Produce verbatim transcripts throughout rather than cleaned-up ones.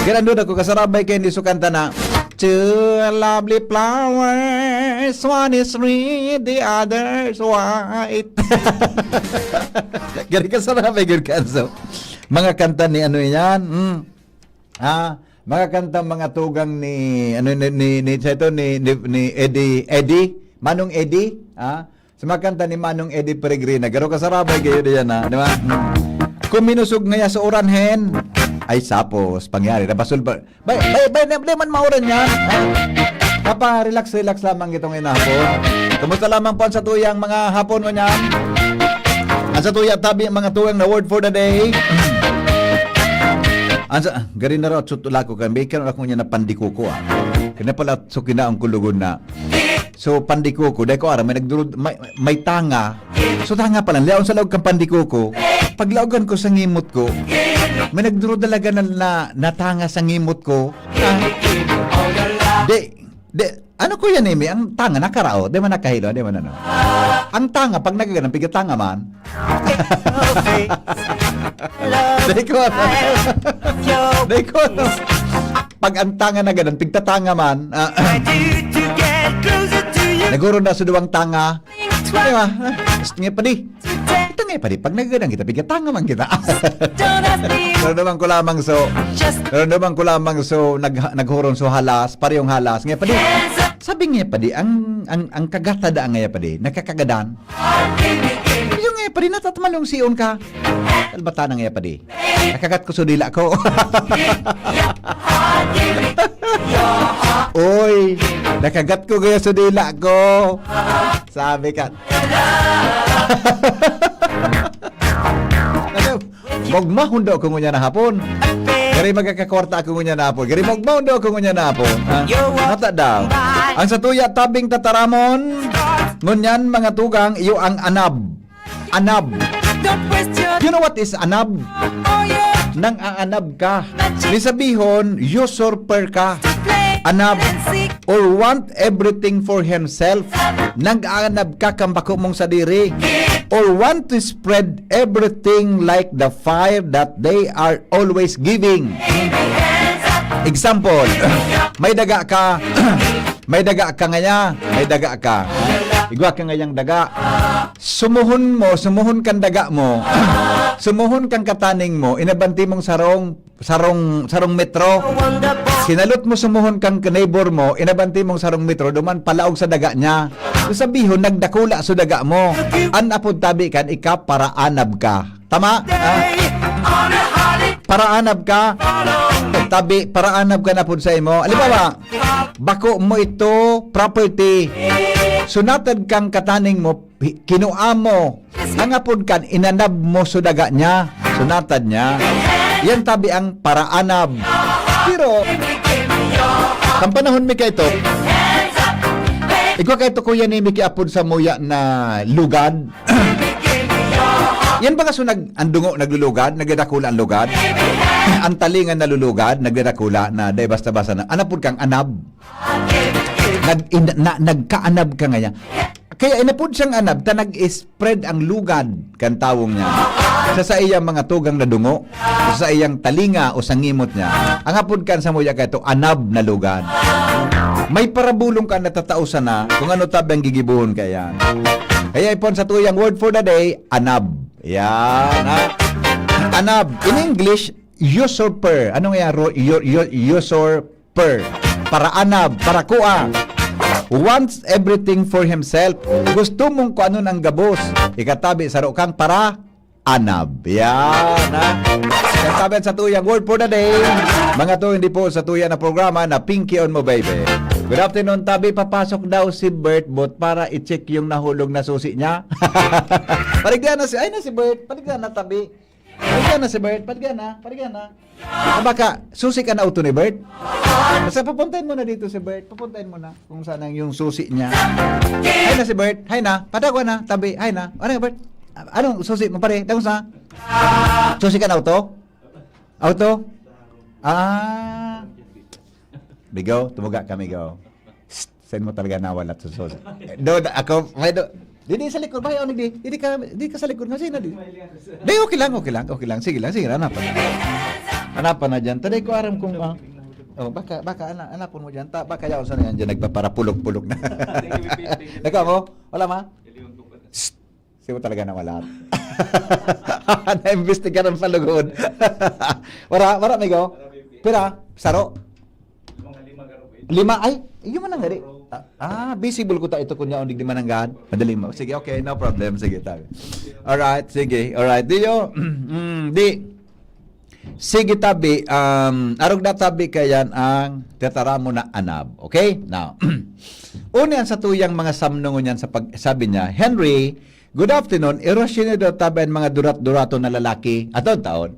Kaya nandun ako, kasarabay kayo ni su kanta na, "Two lovely flowers, one is red, the other's white." Gani kasarabay, good kanso. Mga kanta ni ano yan? Hmm. Ah, mga kanta, mga tugang ni, ano, ni, ni, ni, sa ito, ni, ni, ni Eddie, Eddie? Manong Eddie? Ah, sa mga kanta ni Manong Eddie Peregrina, garo kasarabay kayo diyan, ha? Di ba? Hmm. Kung minusog ngaya sa uran hen, ay sapos, pangyari, nabasol ba? Bay, bay, bay, di, di man mauran yan, ha? Papa, relax, relax lamang itong inahapon. Kumusta lamang po ang satuyang mga hapon mo niyan? Ang satuya tabi, mga tugang na word for the day. Ang sa, gari na raw, sutula ko, kan bacon ako niya na pandikuko, ah. Kaya pala, so kinaon ko lugod na. So, pandikuko, dahil ko aram, may nagdurud, may, may tanga. So, tanga pala, liyaon sa laog kang pandikuko. Paglaogan ko sa ngimot ko, may nagdurud talaga na, na, na tanga sa ngimot ko. Ah. Di, di, ano ko yan, Amy? Ang tanga, nakaraot. Di man nakahilo, di man ano. Ang tanga, pag nagaganang, pigatanga man. Di ko alam. Di ko alam. Pag ang tanga na ganun, pigtatanga man. Ah, naguro na sa duwang tanga. Di ba? Psst, nga pa di. Ito nga pa di. Pag nagaganang kita, pigtatanga man kita. Pero naman ko lamang so, pero naman ko lamang so, nag, naghuron so halas, parehong halas. Nga pa di. Sabi nga pa di, ang, ang, ang kagata da nga pa di, nakakagadan. Yung nga pa di, natatmalong siyon ka. Albata na nga pa di. Nakagat ko so dila ko. Oy, nakagat ko kaya so dila ko. Sabi ka. Ano? Magmahon daw ako ngunyan na hapon. Gari magkakakwarta ako ngunyan na hapon. Gari magmahon daw ako ngunyan na hapon. Ha? Mata daw. Ang satuya tabing tataramon. Ngunyan, mga tugang, iyo ang anab. Anab. You know what is anab? Nang aanab ka. Ni sabihon, usurper ka. Anab. Or want everything for himself. Nag-aanab ka kan bako mong sadiri. Or want to spread everything like the fire that they are always giving. Example, may daga ka, may daga ka ngaya, may daga ka. Igwa ka ngayang daga. Sumuhon mo, sumuhon kan daga mo, sumuhon kan kataning mo, inabanti mong sarong, sarong, sarong metro. Sinalot mo sumuhon kan neighbor mo, inabanti mong sarong metro, duman palaog sa daga niya. So, sabihon, nagdakula so daga mo. An apod tabi kan ika, paraanab ka. Tama? Ah? Paraanab ka. Tabi, paraanab ka na pud sa imo. Halimbawa, bako mo ito, property. Sunatad kang kataning mo, pi-, kinua mo. Ang apod kan, inanab mo so daga niya. Sunatad niya. Yan tabi ang paraanab. Pero, kan panahon mi kaito, igwa kaito, kuya, ni mi kiapod sa muya na lugad. Yan ba nga so nag-, ang dungo naglulugad, nagdadakula ang lugad? Ang talinga nalulugad, nagdadakula na, dai basta-basta na. Anapod kang anab. Nag-, in-, na, nagkaanab ka ngaya. Kaya inapod siyang anab, ta nag-spread ang lugad kan tawong niya. Sa saiyang mga tugang na dungo, sa saiyang talinga o sa ngimot niya, ang apod kan sa muya kaito, anab na lugad. May parabolong ka natatao sana kung ano tabi ang gigibohon kaya. Kaya ipon sa tuyang word for the day, anab. Yan, ha? Anab. In English, usurper. Ano nga yan? Ro-, yu-, yu-, usurper. Paraanab, parakua. Wants everything for himself. Gusto mong kung ano nang gabos. Ikatabi, saro kang para anab. Yan, ha? Yan tabi sa tuyang word for the day. Mga to, hindi po sa tuya na programa na Pinky on Mo Baby. Good afternoon, tabi. Papasok daw si Bert Bot para i-check yung nahulog na susi niya. Paligyan na si, ay na si Bert. Paligyan na, tabi. Paligyan na si Bert. Paligyan na. Paligyan na. Ah, baka, susi ka na auto ni Bert? Basta papuntahin mo na dito si Bert. Papuntahin mo na kung saan ang yung susi niya. Hay na si Bert. Hay na. Padagwa na. Tabi. Hay na. Ano yung Bert? Anong susi mo, pare? Dagos na. Susi ka na auto? Auto? Ah. Bigaw, tumuga kami, gaw. Saan mo talaga nawala sa susi? Do, ako, may do, didi sa likod, bahay, ano, di, didi ka, di ka sa likod, nga, sino, di? Di, okay lang, okay lang, okay lang. Sige lang, sige lang, hanapan. Hanapa na dyan. Taday ko aram kung, ah, oh, baka, baka, ana, anapon mo dyan. Ta, baka yaon sa na yan dyan, nagpaparapulog-pulog na. Nagka mo? Wala ma? Psst! Siya talaga na wala. Naimbestigaran pa lugod. Wala, wala, amigo. Pira? Saro? Lima, ay, iyo man ang gari. Ah, ah, visible ko ta ito kunya, ondig di man ang gaan. Madali mo. Sige, okay, no problem. Sige, tabi. Alright, sige. Alright, di yo. Mm, di. Sige, tabi. Um, arog na tabi kayan ang tataramon na anab. Okay? Now, uni ang satuyang mga samnongon niyan sa pag-, sabi niya, "Henry, good afternoon. Irasyon niyo daw tabi ang mga durat-duraton na lalaki." Aton taon.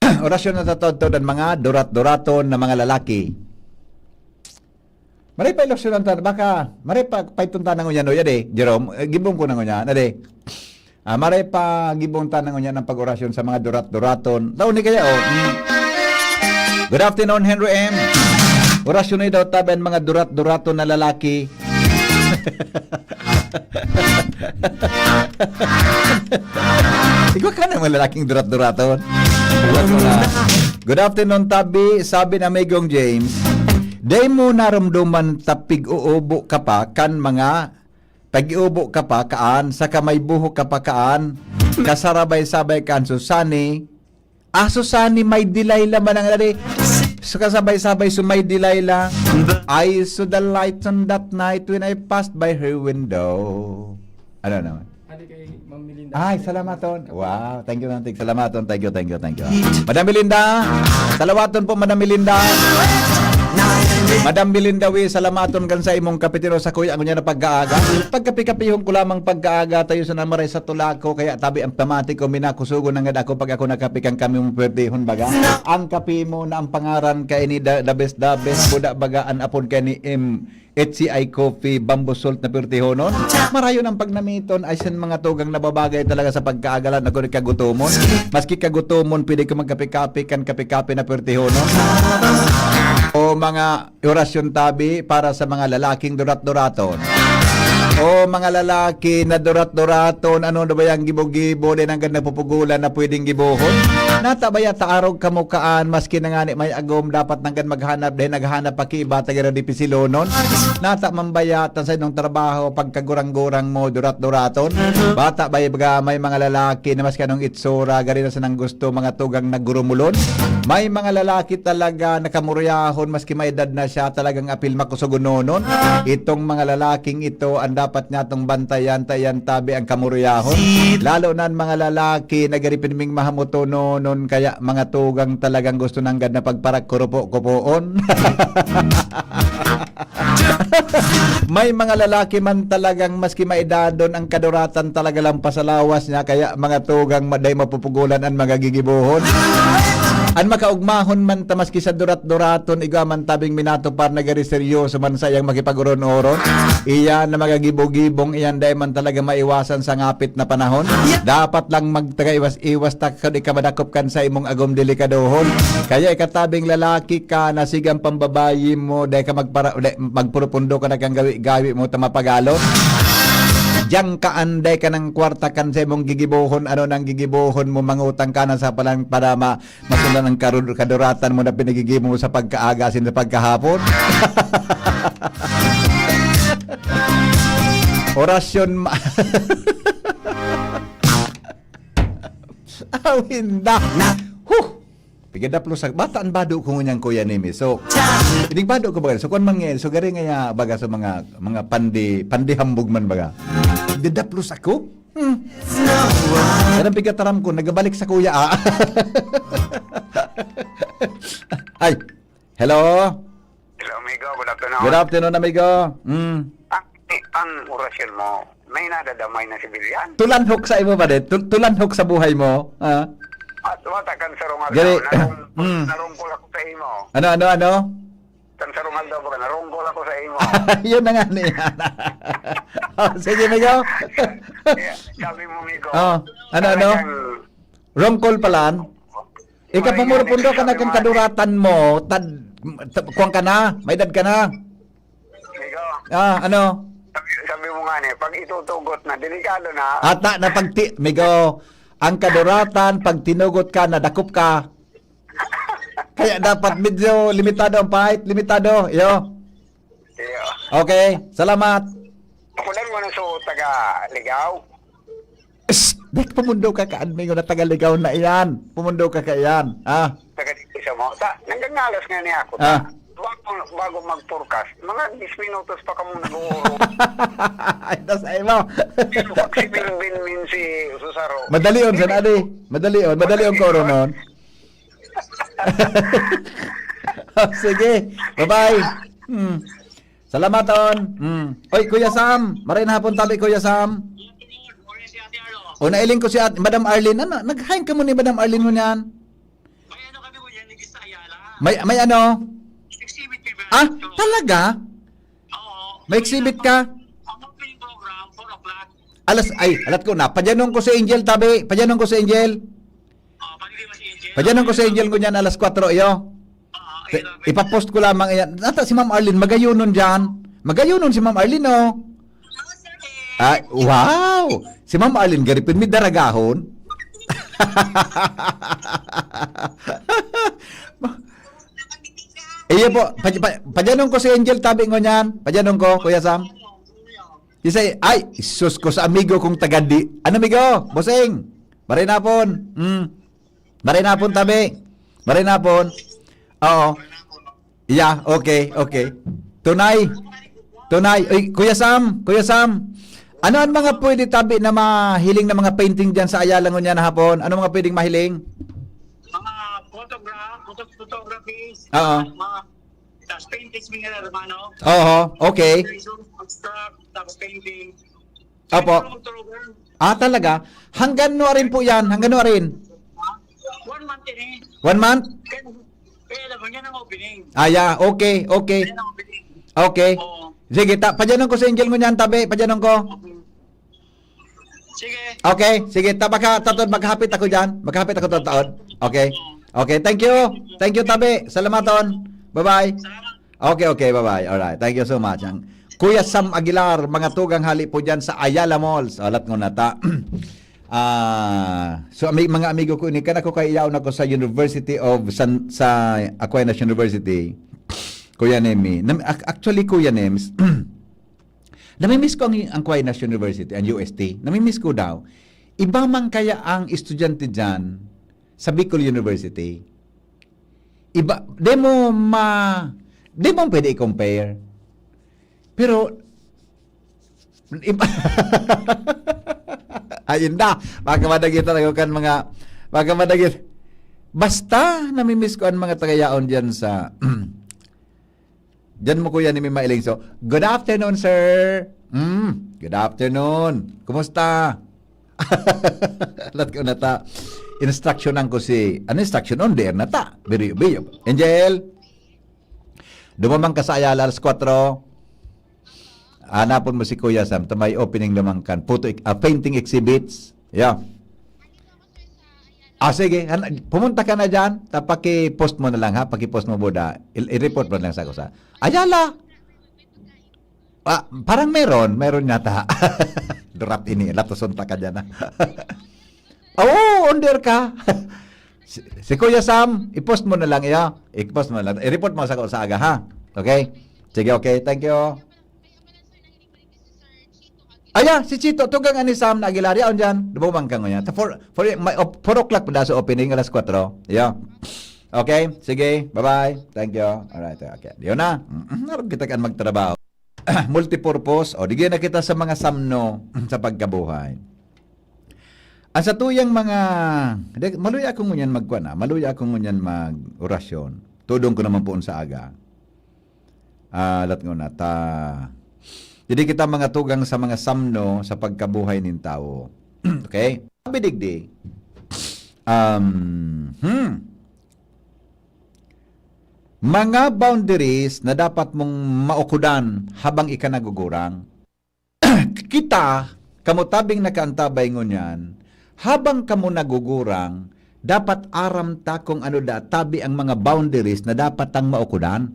Orasyon na tatod-tod ang mga durat-duraton na mga lalaki. Maray pa ilusyonan ta, baka, maray pa, paiton ta na ngunyan, o, yade, Jerome, eh, gibong ko na ngunyan, ade. Ah, maray pa, gibong ta na ngunyan ang pag-orasyon sa mga durat-duraton. Tao ni kaya, oh. Mm. Good afternoon, Henry M. Orasyon ni daw tabi ang mga durat-duraton na lalaki. Igwa ka na mga lalaking durat-duraton. Good afternoon, tabi. Sabi ng amigong James, "Dai mo narumduman ta pig-uubo ka pa kan mga, pag-iubo ka pa kaan, saka may buhok ka pa kaan, kasarabay-sabay kan Susani, ah, Susani, may Delilah man ang dali. So, kasabay-sabay, so may Delilah. I saw the light on that night when I passed by her window." Ano naman? Hali kay Ma'am Melinda. Ay, salamaton. Wow, thank you, thank you. Salamaton, thank you, thank you, thank you. Madam Melinda, salawaton po, Madam Melinda. Madam Melinda, we, salamaton kan sa imong kapitiro sa kuya, ang niya na pag-aaga. Pagkapi-kapihon ko lamang pag-aaga, tayo sa namaray sa tulako, kaya tabi ang pamati ko, minakusugon na nga ako pag ako nakapi kan kami mong pwerdehon baga. Ang kapi mo na ang pangaran kay ni the, the best, the best, buda baga, an apod kay ni M. H C I Coffee, Bamboo Salt na pirtihonon. Marayon ang pagnamiton, ay sin mga tugang na babagay talaga sa pagkaagalan, ako ni kagutomon. Maski kagutomon, pwede ka magkape-kape, kan kape-kape na pirtihonon. O mga orasyon tabi para sa mga lalaking durat-duraton. O mga lalaki na durat-duraton, ano na ba yang gibo-gibo, di nanggad napupugulan na pwedeng gibohon? Nata ba ya taarog kamukaan, maski na ngani may agom, dapat nanggad maghanap, dahil naghanap pa ki iba, tagira di pisilonon. Nata man ba ya, ta sa inong trabaho, pagkagurang-gurang mo, durat-duraton? Bata ba, baga, may mga lalaki na maski anong itsura, gari na sanang gusto, mga tugang nagurumulon? May mga lalaki talaga na kamuryahon, maski may edad na siya, talagang apil makusugunonon. Itong mga lalaking ito, ang dapat niya itong bantayan, ta iyan tabi ang kamuryahon. Lalo na ang mga lalaki na gari piniming mahamutononon, kaya mga tugang talagang gusto nanggad na pagparak kurupo-kupoon. May mga lalaki man talagang maski maedadon, ang kaduratan talaga lang pasalawas niya, kaya mga tugang ma-, dai mapupugulan an mga gigibohon. An makaugmahon man ta maski sa durat-duraton, igwa man tabing minatupar na gari seryoso man sa iyang makipag-oron-oron. Iyan na mga gibo-gibong iyan, dai man talaga maiwasan sa ngapit na panahon. Dapat lang magtagaiwas-iwas ta kadi ka madakop kan sa imong agom delikadohon. Kaya ikatabing lalaki ka, na sigang pambabayi mo, dai ka magpara-, dai, magpurupundo ka na kang gawi-gawi mo ta mapagalon. Diyan ka anday ka ng kwarta kan sa imong gigibohon, ano nang gigibohon mo, mangutang ka na sa palang para ma-, masundan ang karud-, kaduratan mo na pinagigimo mo sa pagkaaga asin sa pagkahapon. Orasyon ma-, Awinda. Huh! Pigada plus sa bata ang bado ko ngunyan, Kuya Nemi. So, ining bado ko baga. So, kung man ngayon, so gari nga baga sa mga, mga pandi, pandi hambog man baga. Pigada plus ako? Hmm. Yan ang pigataram ko, nagabalik sa kuya, ah. Ay, hello? Hello, amigo. Good afternoon. Good afternoon, amigo. Mm. Ang, ang orasyon mo, may nadadamay na sibilyan? Tulanhok sa imo ba, de? Tul-, tulanhok sa buhay mo? Ah? At wata kan sarong aldaw, Gari-, narong-, mm. Narungkol ako sa imo. Ano, ano, ano? Kan sarong aldaw ba, narungkol ako sa imo. Yun na nga niya. Oh, sige, amigo. Yeah, sabi mo, amigo. Oh, ano, ano? Talagang Rongkol palan. Ika pumurupundo ka na kan kaduratan mo, tad, tad, kuwan ka na, may edad ka na. Migo, Ah, ano? sabi, sabi mo nga ni, pag itutugot na, delikado na. Ata na pagti-, migo, ang kaduratan, pag tinugot ka, nadakop ka. Kaya dapat medyo limitado ang fight, limitado. Iyo. Iyo. Okay, salamat. Ako lang mo na sa taga Ligaw. Shh! Di, pumundo ka ka, admin ko na taga Ligaw na iyan. Pumundo ka ka iyan. Ah, Taga dito sa mo. Ta, nanggangalas nga niya ako. Ah. Bago, bago mag-forecast, mga diyes minutos pa kamo nag-uuro. Ay, tas ay mo. Pero pag si Melvin min si Susaro, Madali on, san adi? Madali on. Madali on ko ron. Oh, sige. Bye-bye. Hmm. Salamat on. Hmm. Oy, Kuya Sam. Maray na hapon tabi, Kuya Sam. O, nailing ko si at, Madam Arlene. Ano, nag-hang ka mo ni Madam Arlene mo niyan? May ano kami, kuya, ni Miss Ayala. May, may ano? Exhibit kami. Ah, talaga? Oo. May exhibit ka? Ang opening program, four o'clock. Alas, ay, alat ko na. Padyanong ko si Angel, tabi. Padyanong ko si Angel. Oh, pwede ba si Angel? Padyanong ko si Angel ko niyan alas kwatro, iyo. Oo, Te- ayun, Ipapost ko lamang iyan. Nata si Ma'am Arlene, magayunon dyan. Magayunon si Ma'am Arlene, oh. Ay, wow! Si Ma'am Arlene, garipin mi daragahon. Iyo po, pa, pa, padyanong ko si Angel tabi ngunyan. Padyanong ko, Kuya Sam. Isay, ay, sus ko sa amigo kong taga di. Ano, amigo? Bossing. Maray na hapon. Hmm. Maray na hapon, tabi. Maray na hapon. Oo. Yeah, okay, okay. Tunay. Tunay. Uy, Kuya Sam, Kuya Sam. Ano ang mga pwede tabi na mahiling na mga painting dyan sa Ayala ngunyan na hapon? Ano mga pwedeng mahiling? Mga photograph, photo- photographies, Oo. mga tas paintings, mga hermano. Oo, okay. Abstract, tapos painting. Opo. Tulog-tulogan. Ah, talaga? Hanggang no rin po yan? Hanggang no rin? One month ini. One month? Kaya, kaya alam mo, yan ang opening. Ah, yeah. Okay, okay. Yan ang opening. Okay. Oo. Sige, ta, padyanong ko si Angel ngunyan, tabi. Padyanong ko. Sige. Okay, sige. Ta, baka, tatod, maghapit ako dyan. Maghapit ako tatod. Okay. Okay, thank you. Thank you, tabi. Salamaton. Bye-bye. Salamat. Okay, okay, bye-bye. Alright, thank you so much. Ang Kuya Sam Aguilar, mga tugang hali po dyan sa Ayala Malls. Alat ko na ta. Ah, so, ami, mga amigo ko, ini kan ako kay yaon ako sa University of San, sa Aquinas University. Kuya Nemi. Nam, ac- actually, Kuya Nems, namimiss ko ang, ang Aquinas University, ang U S T. Namimiss ko daw. Iba man kaya ang estudyante dyan sa Bicol University? Iba, di mo ma, di mo pwede i-compare. Pero, iba, ayun na, makamadagit talaga kan mga, makamadagit. Basta, namimiss ko ang mga tagayaon dyan sa, dyan mo, Kuya Nemi, mailing. So, good afternoon, sir. Mm, good afternoon. Kumusta? Lat ko na ta. Instruction ang ko si, ano instruction? On there na ta. Biriyo, biyo. Angel, dumamang ka sa Ayala alas kwatro. Hanapon mo si Kuya Sam. Ta may opening naman kan. Photo, ex- ah, painting exhibits. Yeah. Ah, sige. Han- Pumunta ka na dyan. Ta paki-post mo na lang, ha. Paki-post mo, Buda. I- i-report mo lang sa ko sa Ayala. Ah, parang meron. Meron yata. Durat ini. Latoson ta ka dyan, ha. Oo, on there ka. Si, si Kuya Sam, i-post mo na lang iya. I-post mo na lang. I-report mo sa ko sa aga, ha. Okay? Sige, okay. Thank you. Aya, si Chito, tugang ani Sam na Aguilar, yaon dyan. Dumumang ka ngayon. For, for, may, op- four o'clock pa sa opening, alas kwatro. Yeah. Okay, sige. Bye-bye. Thank you. Alright, okay. Yun na. Mm, narap kita kan magtrabaho. Multipurpose. O, digyan na kita sa mga samno sa pagkabuhay. Ang sa tuyang mga, di, maluya ako ngunyan magkwan, ah. Maluya ako ngunyan mag-orasyon. Tudong ko naman poon sa aga. Ah, lat nguna, ta. Jadi kita mga tugang sa mga samno sa pagkabuhay nin tawo. Okay? Sabi digdi, um, hmm, mga boundaries na dapat mong maukudan habang ika nagugurang. Kita, kamo tabing nakaantabay ngunyan, habang kamo nagugurang, dapat aram ta kung ano da tabi ang mga boundaries na dapat tang maukudan.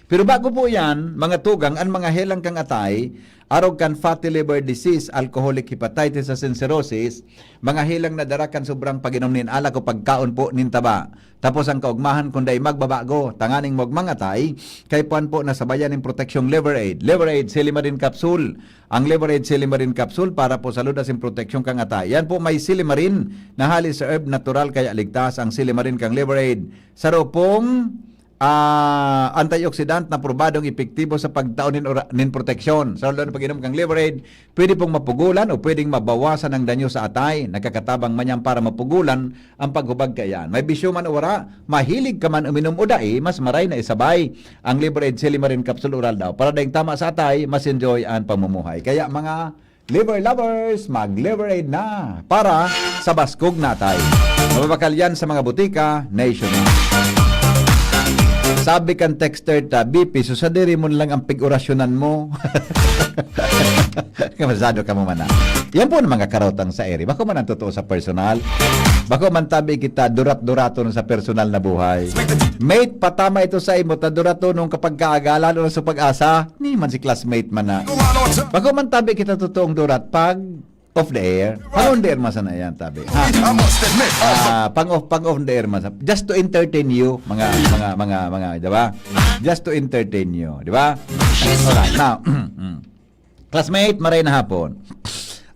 Pero bago po yan, mga tugang, an mga helang kan atay, arog kan fatty liver disease, alcoholic hepatitis asin cirrhosis, mga helang na dara kan sobrang pag-inom nin alak o pagkaon po nin taba. Tapos an kaogmahan kun dai magbabago, tanganing maogmang atay, kaipuhan po na sabayan nin proteksyong Liver Aid. Liver Aid, Silimarin Capsule. Ang Liver Aid Silimarin Capsule para po sa ludas in proteksyon kan atay. Yan po may silimarin na hali sa herb natural kaya ligtas ang silimarin kan Liver Aid. Saro pong, ah, antioxidant na probadong epektibo sa pagtao nin ora-, nin proteksyon. Sa lalo na pag-inom kan Liver Aid, pwede pong mapugulan o pwedeng mabawasan ang danyo sa atay. Nagkakatabang man yan para mapugulan ang paghubag kaiyan. May bisyo man o wara, mahilig ka man uminom o dai, mas maray na isabay ang Liver Aid Silimarin Capsule Oral daw. Para daing tama sa atay, mas enjoy ang pamumuhay. Kaya mga Liver Lovers, mag-Liver Aid na para sa baskog na atay. Mababakal yan sa mga butika nationwide. Sabi kan texter ta, "B P, so sadiri mo na lang ang pig-orasyonan mo." Kamasado ka mo man na. Yan po ang mga karotang sa ere. Bako man ang totoo sa personal. Bako man tabi kita durat-duraton sa personal na buhay. Mate, patama ito sa imo, ta duraton nung kapag kaagalan o sa pag-asa, ni man si classmate man na. Bako man tabi kita totoong durat pag off the air. Pag on the air man sana yan, tabi. Ha? Ah, pang off, pang off the air man sana. Just to entertain you, mga, mga, mga, mga, di ba? Just to entertain you, di ba? Alright, now, classmate, maray na hapon.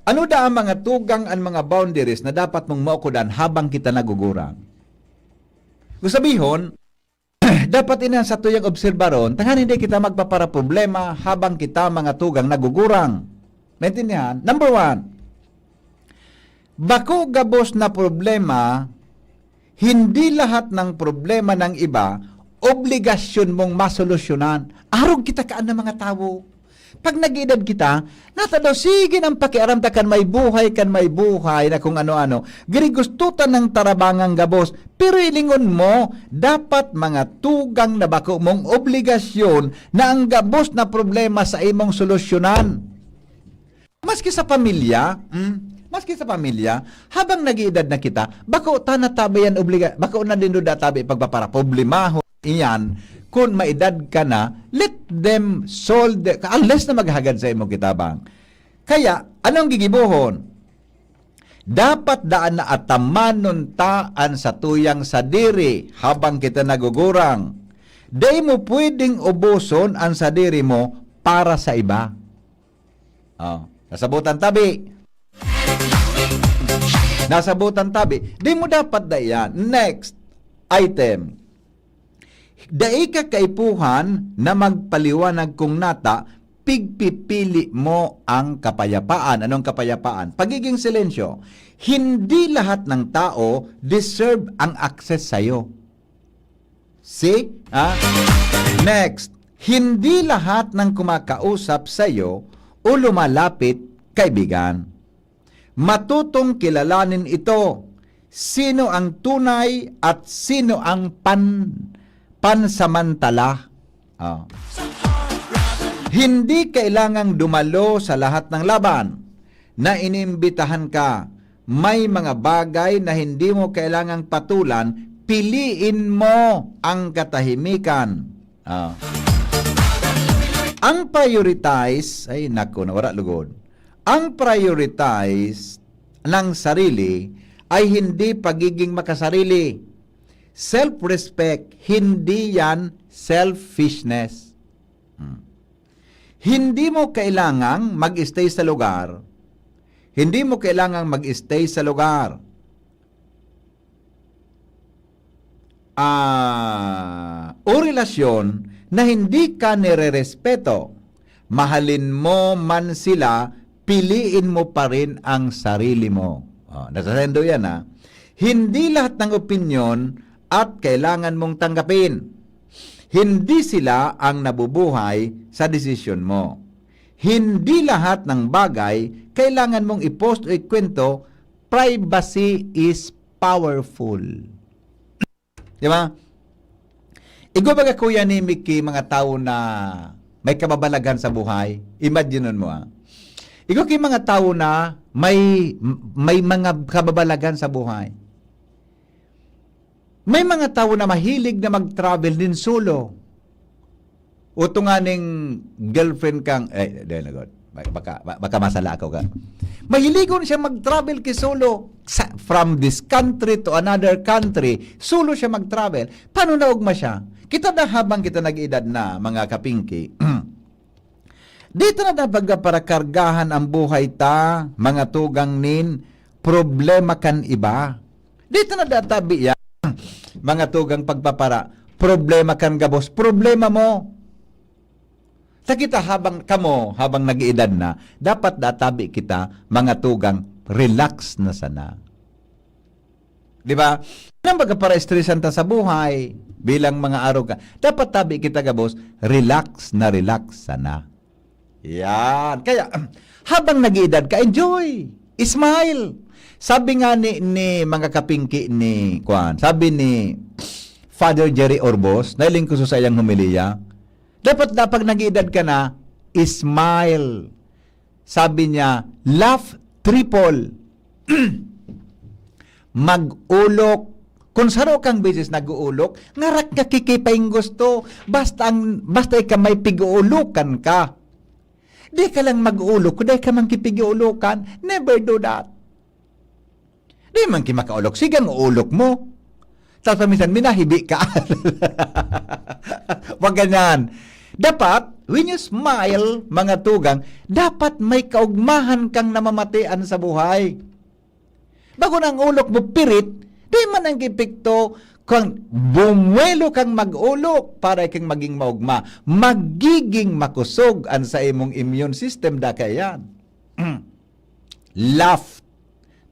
Ano da ang mga tugang, ang mga boundaries na dapat mong maokodan habang kita nagugurang? Kung sabihon, dapat ini ang satuyang obserbaron, tanganing hindi kita magpaparaproblema habang kita mga tugang nagugurang. Naintindihan? Number one, bako gabos na problema, hindi lahat ng problema ng iba, obligasyon mong masolusyonan. Arog kita kaan ng mga tawo. Pag nag-edad kita, nata daw, sige nang pakiaram ta kan may buhay, kan may buhay na kung ano-ano. Giri gusto ta ng tarabangang gabos. Pero ilingon mo, dapat mga tugang na bako mong obligasyon na ang gabos na problema sa imong solusyonan. Maski sa pamilya, hmm, maski sa pamilya, habang nag-iedad na kita, bako ta na tabi yan obliga-, bako na din da tabi pagpaparaproblemahon iyan. Kun maedad ka na, let them solve the, unless na maghagad sa imo kitabang. Kaya, anong gigibohon? Dapat daan na atamanon ta an satuyang sadiri habang kita nagugurang. Dai mo pwedeng uboson an sadiri mo para sa iba. Oh, nasabutan tabi. Nasabutan tabi. Di mo dapat da iyan. Next item. Dai ka kaipuhan na magpaliwanag kung nata, pigpipili mo ang kapayapaan. Anong kapayapaan? Pagiging silensyo. Hindi lahat ng tao deserve ang access sa'yo. See? Ah? Next, hindi lahat ng kumakausap sa'yo o lumalapit, kaibigan. Matutong kilalanin ito. Sino ang tunay at sino ang pan-, pansamantala? Ah. Hindi kailangang dumalo sa lahat ng laban na iniimbitahan ka. May mga bagay na hindi mo kailangang patulan, piliin mo ang katahimikan. Ah. Ang prioritize, ay naku, nawara lugod. Ang prioritize ng sarili ay hindi pagiging makasarili. Self-respect, hindi yan selfishness. Hmm. Hindi mo kailangang mag-stay sa lugar. Hindi mo kailangang mag-stay sa lugar. Ah, o relasyon na hindi ka nirerespeto. Mahalin mo man sila, piliin mo pa rin ang sarili mo. Oh, nasasendo yan, ha? Hindi lahat ng opinyon at kailangan mong tanggapin. Hindi sila ang nabubuhay sa desisyon mo. Hindi lahat ng bagay kailangan mong i-post o ikwento. Privacy is powerful. Di ba? Igwa baga, Kuya Nemi, ki mga tawo na may kababalaghan sa buhay. Imagine mo, ah. Igwa ki mga tawo na may, may mga kababalaghan sa buhay. May mga tawo na mahilig na mag-travel nin solo. O tunga ning girlfriend kang, eh, dahil na God. Baka, baka, baka masala ako ka. Mahiligon siya mag-travel ki solo sa, from this country to another country. Solo siya mag-travel. Paano naugma siya? Kita na habang kita nag-edad na, mga kapingki. Dito na dapat parakargahan ang buhay ta, mga tugang nin problema kan iba. Dito na databi yan, mga tugang pagpapara, problema kan gabos, problema mo. Sa kita habang kamo, habang nag-iedad na, dapat databi kita, mga tugang, relax na sana. Di ba? Nang baga para estresan ta sa buhay, bilang mga arog ka, dapat tabi kita gabos, relax na relax sana. Yan. Kaya, habang nag-iedad ka, enjoy. Smile. Sabi nga ni, ni mga kapingki ni, kwan, sabi ni Father Jerry Orbos, nailing ko sa iyang homilya, dapat na pag nag-iedad ka na, smile. Sabi niya, laugh triple. Mag-ulok. Kung saro kang beses nag-uulok, ngarak nga kikipay ang gusto. Basta, ang, basta ika may pig-uulukan ka. Di ka lang mag-uulok, di ka man kipig-uulukan. Never do that. Di man ki makaulok. Sige ang ulok mo. Tapos minsan, minahibi ka. Wag ganyan. Dapat, when you smile, mga tugang, dapat may kaugmahan kang namamatian sa buhay. Bago na ang ulok mo pirit, di man ang epekto kung bumuelo kang mag-ulok para kang maging maugma. Magiging makusog ang sa imong immune system, daka yan. Laugh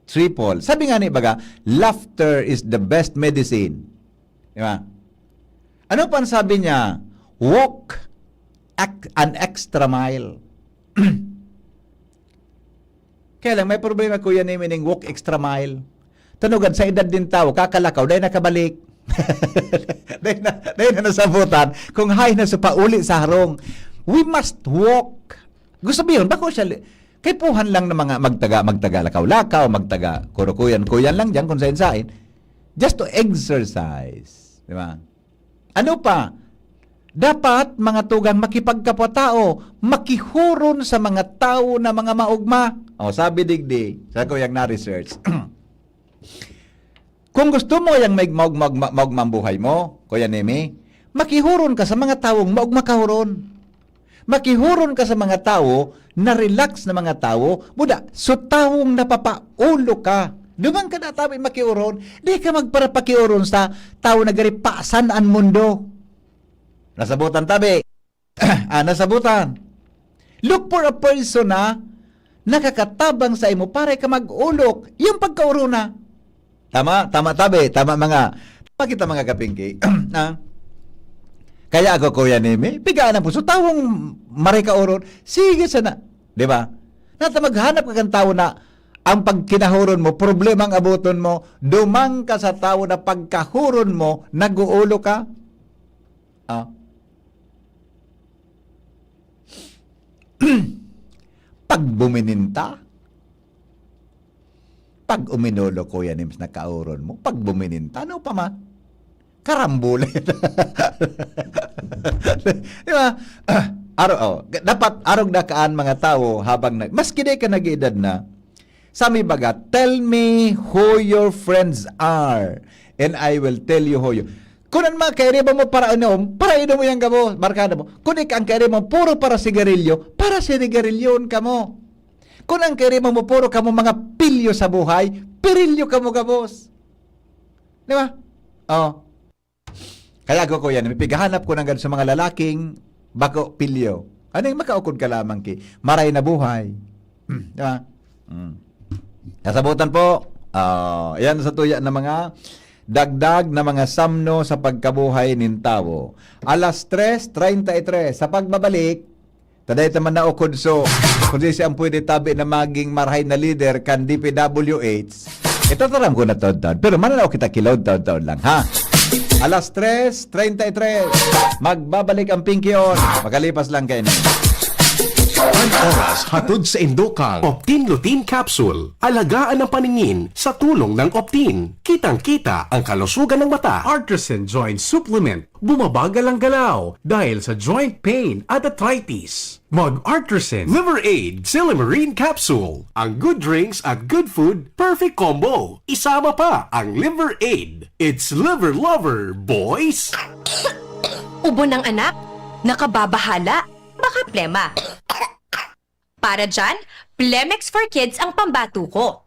triple. Sabi nga ni baga, laughter is the best medicine. Di ba? Ano pa ang sabi niya? Walk ac- an extra mile. Kaya lang, may problema, Kuya Nemi, ning walk extra mile. Tanugan, sa edad din tao, kakalakaw, dahil nakabalik. Dahil na, dahil na nasabutan, kung hay na sa pauli sa harong, we must walk. Gusto mo yun? Bako siya, li- kaipuhan lang ng mga magtaga, magtaga lakaw-lakaw, magtaga kurukuyan-kuyan lang dyan kung sain-sain. Just to exercise. Di ba? Ano pa? Dapat, mga tugang, makipagkapwa-tao, makihuron sa mga tawo na mga maugma. O, sabi digdi, sa kuyang na-research. Kung gusto mo yang mag-, mag-, mag-, mag-, maugma ang buhay mo, Kuya Nemi, makihuron ka sa mga tawong maugma kahuron. Makihuron ka sa mga tawo na relax na mga tawo, buda, so tawong napapaulo ka. Duman ka na tabi makiuron, di ka magparapakiuron sa tawo na gari pasan an mundo. Nasabutan tabi. Ah, nasabutan. Look for a person na nakakatabang sa imo para ka mag-ulok. Yung pagkaurona. Tama, tama tabi, tama mga, tama kita mga kapingki. Ah. Kaya ako, Kuya Nemi, pigaan ang puso. Tawong maray ka oron, sige sana. Di ba? Nata maghanap ka kan tawo na ang pagkinahuron mo, problema ang aboton mo, dumang ka sa tawo na pagkahuron mo, nag-uulo ka. Ah. Pag bumininta, pag uminolo, Kuya Nims, na kauron mo, pag bumininta, ano pa man? Karambole. Di ba? Ah, aro, oh, dapat arog na kaan mga tawo habang nag-, maski di ka nag-edad na, sa may baga, "Tell me who your friends are, and I will tell you who you." Kung ang mga kairiba mo para inom, para inom mo yung gabo, barkada mo. Kung ika ang kairiba mo, puro para sigarilyo, para sinigarilyon ka mo. Kung ang kairiba mo, puro ka mo mga pilyo sa buhay, pirilyo ka mo gabos. Di ba? Oh. Kaya ako, Kuya, may pighahanap ko nanggad sa mga lalaking bako pilyo. Ano yung makaukod ka lamang ki? Maray na buhay. Di ba? Mm. Kasabutan po, ah, yan sa tuya na mga dagdag na mga samno sa pagkabuhay nin tawo. Alas tres treinta y tres, sa pagbabalik, taday ta man naukod so, kung sisi ang pwede tabi na maging marahay na leader kan D P W H, itataram ko na taon-taon. Pero mananaw kita kilaw taon-taon lang, ha? Alas tres treinta y tres, magbabalik ang Pinky On. Makalipas lang kayo. An oras hatod sa indokang Optin Lutein Capsule. Alagaan ang paningin sa tulong ng Optin. Kitang-kita ang kalusugan ng mata. Artisan Joint Supplement. Bumabagal ang galaw dahil sa joint pain at arthritis. Mag Artisan Liver Aid Silymarin Capsule. Ang good drinks at good food, perfect combo. Isama pa ang Liver Aid. It's Liver Lover, boys! Ubo ng anak? Nakababahala? Baka plema. Para dyan, Plemex for Kids ang pambato ko.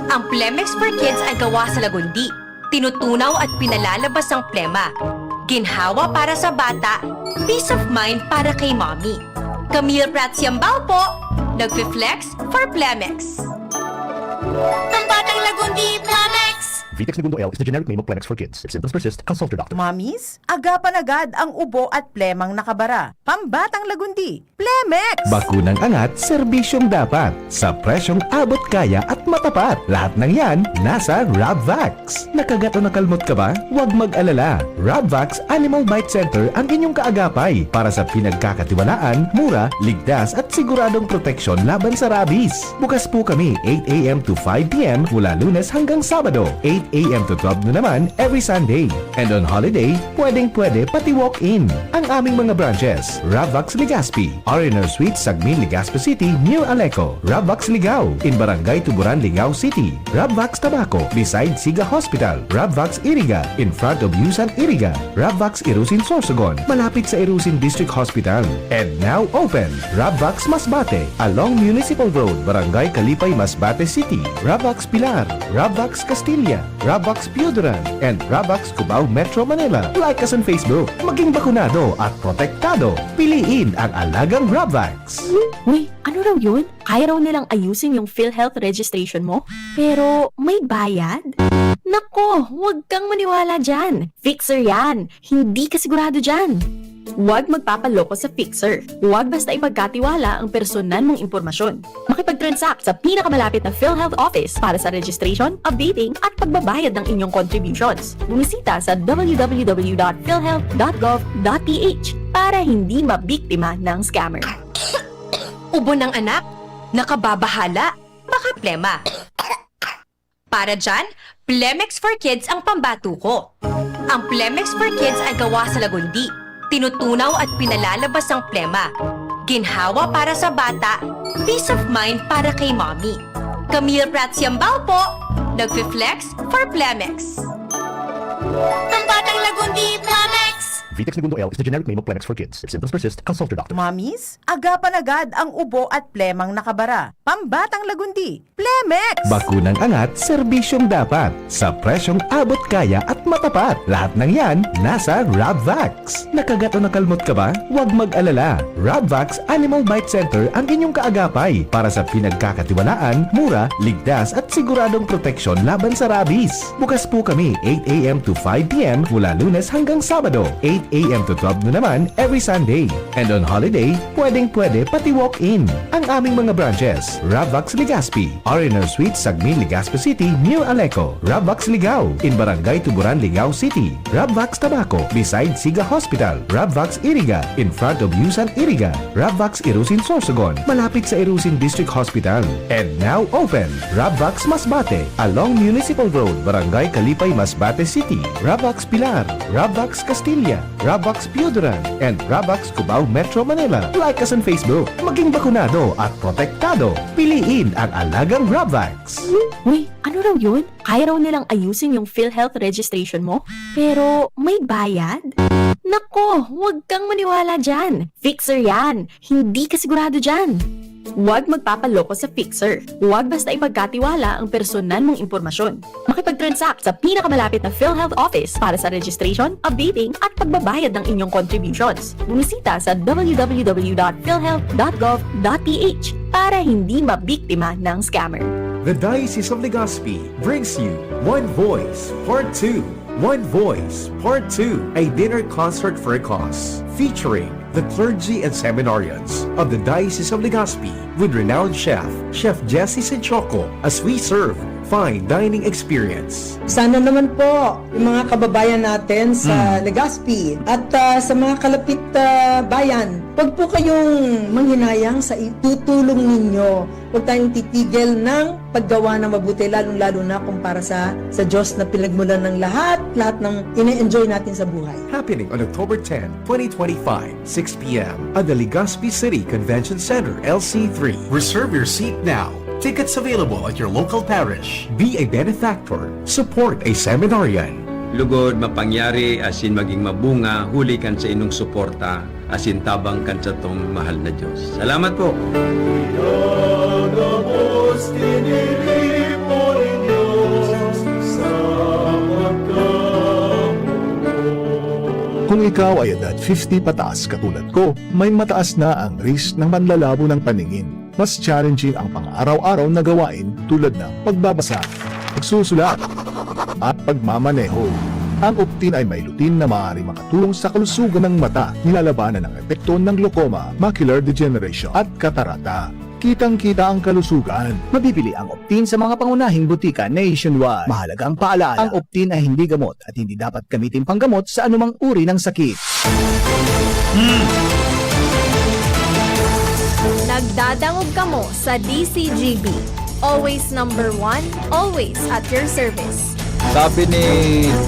Ang Plemex for Kids ay gawa sa lagundi. Tinutunaw at pinalalabas ang plema. Ginhawa para sa bata, peace of mind para kay mommy. Camille Prats Yambao po, nagfi-flex for Plemex. Pambatang lagundi, Plemex! Vitex Negundo L is the generic name of Plemex for Kids. If symptoms persist, consult your doctor. Mommies, agapan agad ang ubo at plemang nakabara. Pambatang lagundi, Plemex! Bakunang angat, serbisyong dapat. Sa presyong abot kaya at matapat. Lahat ng yan, nasa Rabvax. Nakagat o nakalmot ka ba? Huwag mag-alala. Rabvax Animal Bite Center ang inyong kaagapay para sa pinagkakatiwalaan, mura, ligtas at siguradong proteksyon laban sa rabies. Bukas po kami eight a m to five p m mula Lunes hanggang Sabado, eight a m to twelve noon naman every Sunday. And on holiday, pwedeng-pwede pati walk-in. Ang aming mga branches, Rabvax Legazpi, R and R Suite, Sagmin, Legazpi City, near Aleco. Rabvax Ligao, in Barangay Tuburan, Ligao City. Rabvax Tabaco, beside Siga Hospital. Rabvax Iriga, in front of Yusan Iriga. Rabvax Irusin Sorsogon, malapit sa Irusin District Hospital. And now open, Rabvax Masbate, along Municipal Road, Barangay Kalipay, Masbate City. Rabvax Pilar, Rabvax Castilla, Rabvax Pioduran, and Rabvax Cubao, Metro Manila. Like us on Facebook. Maging bakunado at protektado. Piliin ang alagang Rabvax. Uy, ano raw yun? Kaya raw nilang ayusin yung PhilHealth registration mo? Pero may bayad? Nako, huwag kang maniwala dyan. Fixer yan. Hindi ka sigurado dyan. Huwag magpapaloko sa Fixer. Huwag basta ipagkatiwala ang personal mong impormasyon. Makipag-transact sa pinakamalapit na PhilHealth office para sa registration, updating, at pagbabayad ng inyong contributions. Bumisita sa w w w dot philhealth dot gov dot p h para hindi mabiktima ng scammer. Ubo ng anak? Nakababahala? Baka plema. Para dyan, Plemex for Kids ang pambato ko. Ang Plemex for Kids ay gawa sa lagundi. Tinutunaw at pinalalabas ang plema. Ginhawa para sa bata, peace of mind para kay mommy. Camille Prats Yambao po, nagfi-flex for Plemex. Ang batang lagundi, Plemex! Vitex Negundo L is the generic name of Plemex for Kids. If symptoms persist, consult your doctor. Mommies, agapan agad ang ubo at plemang nakabara. Pambatang lagundi, Plemex! Bakunang angat, serbisyong dapat. Sa presyong abot kaya at matapat. Lahat ng yan, nasa Rabvax. Nakagat o nakalmot ka ba? Huwag mag-alala. Rabvax Animal Bite Center ang inyong kaagapay para sa pinagkakatiwalaan, mura, ligtas at siguradong proteksyon laban sa rabies. Bukas po kami eight a m to five p m mula Lunes hanggang Sabado, eight a m to twelve noon naman every Sunday. And on holiday, pwedeng-pwede pati walk-in. Ang aming mga branches, Rabvax Legazpi, R and R Suite, Sagmin, Legazpi City, near Aleco. Rabvax Ligao, in Barangay Tuburan, Ligao City. Rabvax Tabaco, beside Siga Hospital. Rabvax Iriga, in front of Yusan Iriga. Rabvax Irusin Sorsogon, malapit sa Irusin District Hospital. And now open, Rabvax Masbate, along Municipal Road, Barangay Kalipay, Masbate City. Rabvax Pilar, Rabvax Castilla, Rabvax Pioduran, and Rabvax Cubao, Metro Manila. Like us on Facebook. Maging bakunado at protektado. Piliin ang alagang Rabvax. Uy, ano raw yun? Kaya raw nilang ayusin yung PhilHealth registration mo? Pero may bayad? Nako, huwag kang maniwala dyan. Fixer yan. Hindi ka sigurado dyan. Huwag magpapaloko sa Fixer. Huwag basta ipagkatiwala ang personal mong impormasyon. Makipag-transact sa pinakamalapit na PhilHealth office para sa registration, updating, at pagbabayad ng inyong contributions. Bumisita sa w w w dot philhealth dot gov dot p h para hindi mabiktima ng scammer. The Diocese of Legazpi brings you One Voice Part two. One Voice Part two, a dinner concert for a cause, featuring the clergy and seminarians of the Diocese of Legazpi with renowned chef, Chef Jesse Sinchoco, as we serve fine dining experience. Sana naman po, yung mga kababayan natin sa Hmm. Legazpi at, ah, sa mga kalapit, ah, bayan, wag po kayong manghinayang sa itutulong ninyo. Huwag tayong titigil ng paggawa ng mabuti, lalong-lalo na kung para sa, sa Diyos na pinagmulan ng lahat, lahat ng ine-enjoy natin sa buhay. Happening on October ten, twenty twenty-five, six p m at the Legazpi City Convention Center, L C three. Reserve your seat now. Tickets available at your local parish. Be a benefactor. Support a seminarian. Lugod, mapangyari, asin maging mabunga, huli kan sa inong suporta, asin tabang kan satong mahal na Diyos. Salamat po. Pinagabos, tiniripo nin Diyos sa pagkamuot. Kung ikaw ay edad fifty pataas katulad ko, may mataas na ang risk ng manlalabo ng paningin. Mas challenging ang pang-araw-araw na gawain tulad ng pagbabasa, pagsusulat, at pagmamaneho. Ang Optin ay may lutein na maaaring makatulong sa kalusugan ng mata, nilalabanan ang epekto ng glaucoma, macular degeneration, at katarata. Kitang-kita ang kalusugan. Mabibili ang Optin sa mga pangunahing butika nationwide. Mahalagang paalaala, ang Optin ay hindi gamot at hindi dapat gamitin panggamot sa anumang uri ng sakit. Nagdadangog kamo sa D C G B. Always number one, always at your service. Sabi ni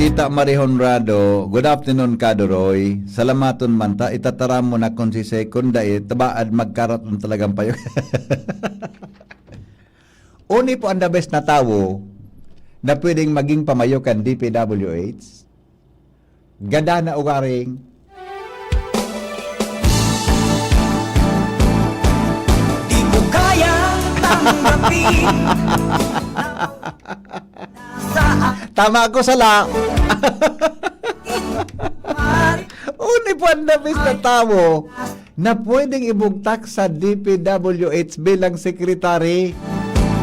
Tita Marie Honrado, "Good afternoon, Kado Roy. Salamaton man ta, itataram mo na kung si Second dai, tabaad magkarat ang talagang payo." Oni po ang the best na tawo na pwedeng maging pamayo kan D P W H. Gada na ugaring. Di ko kayang tanggapin. Sa Tama ako, sala. Uni po ang the best na tawo na pwedeng ibugtak sa D P W H bilang secretary.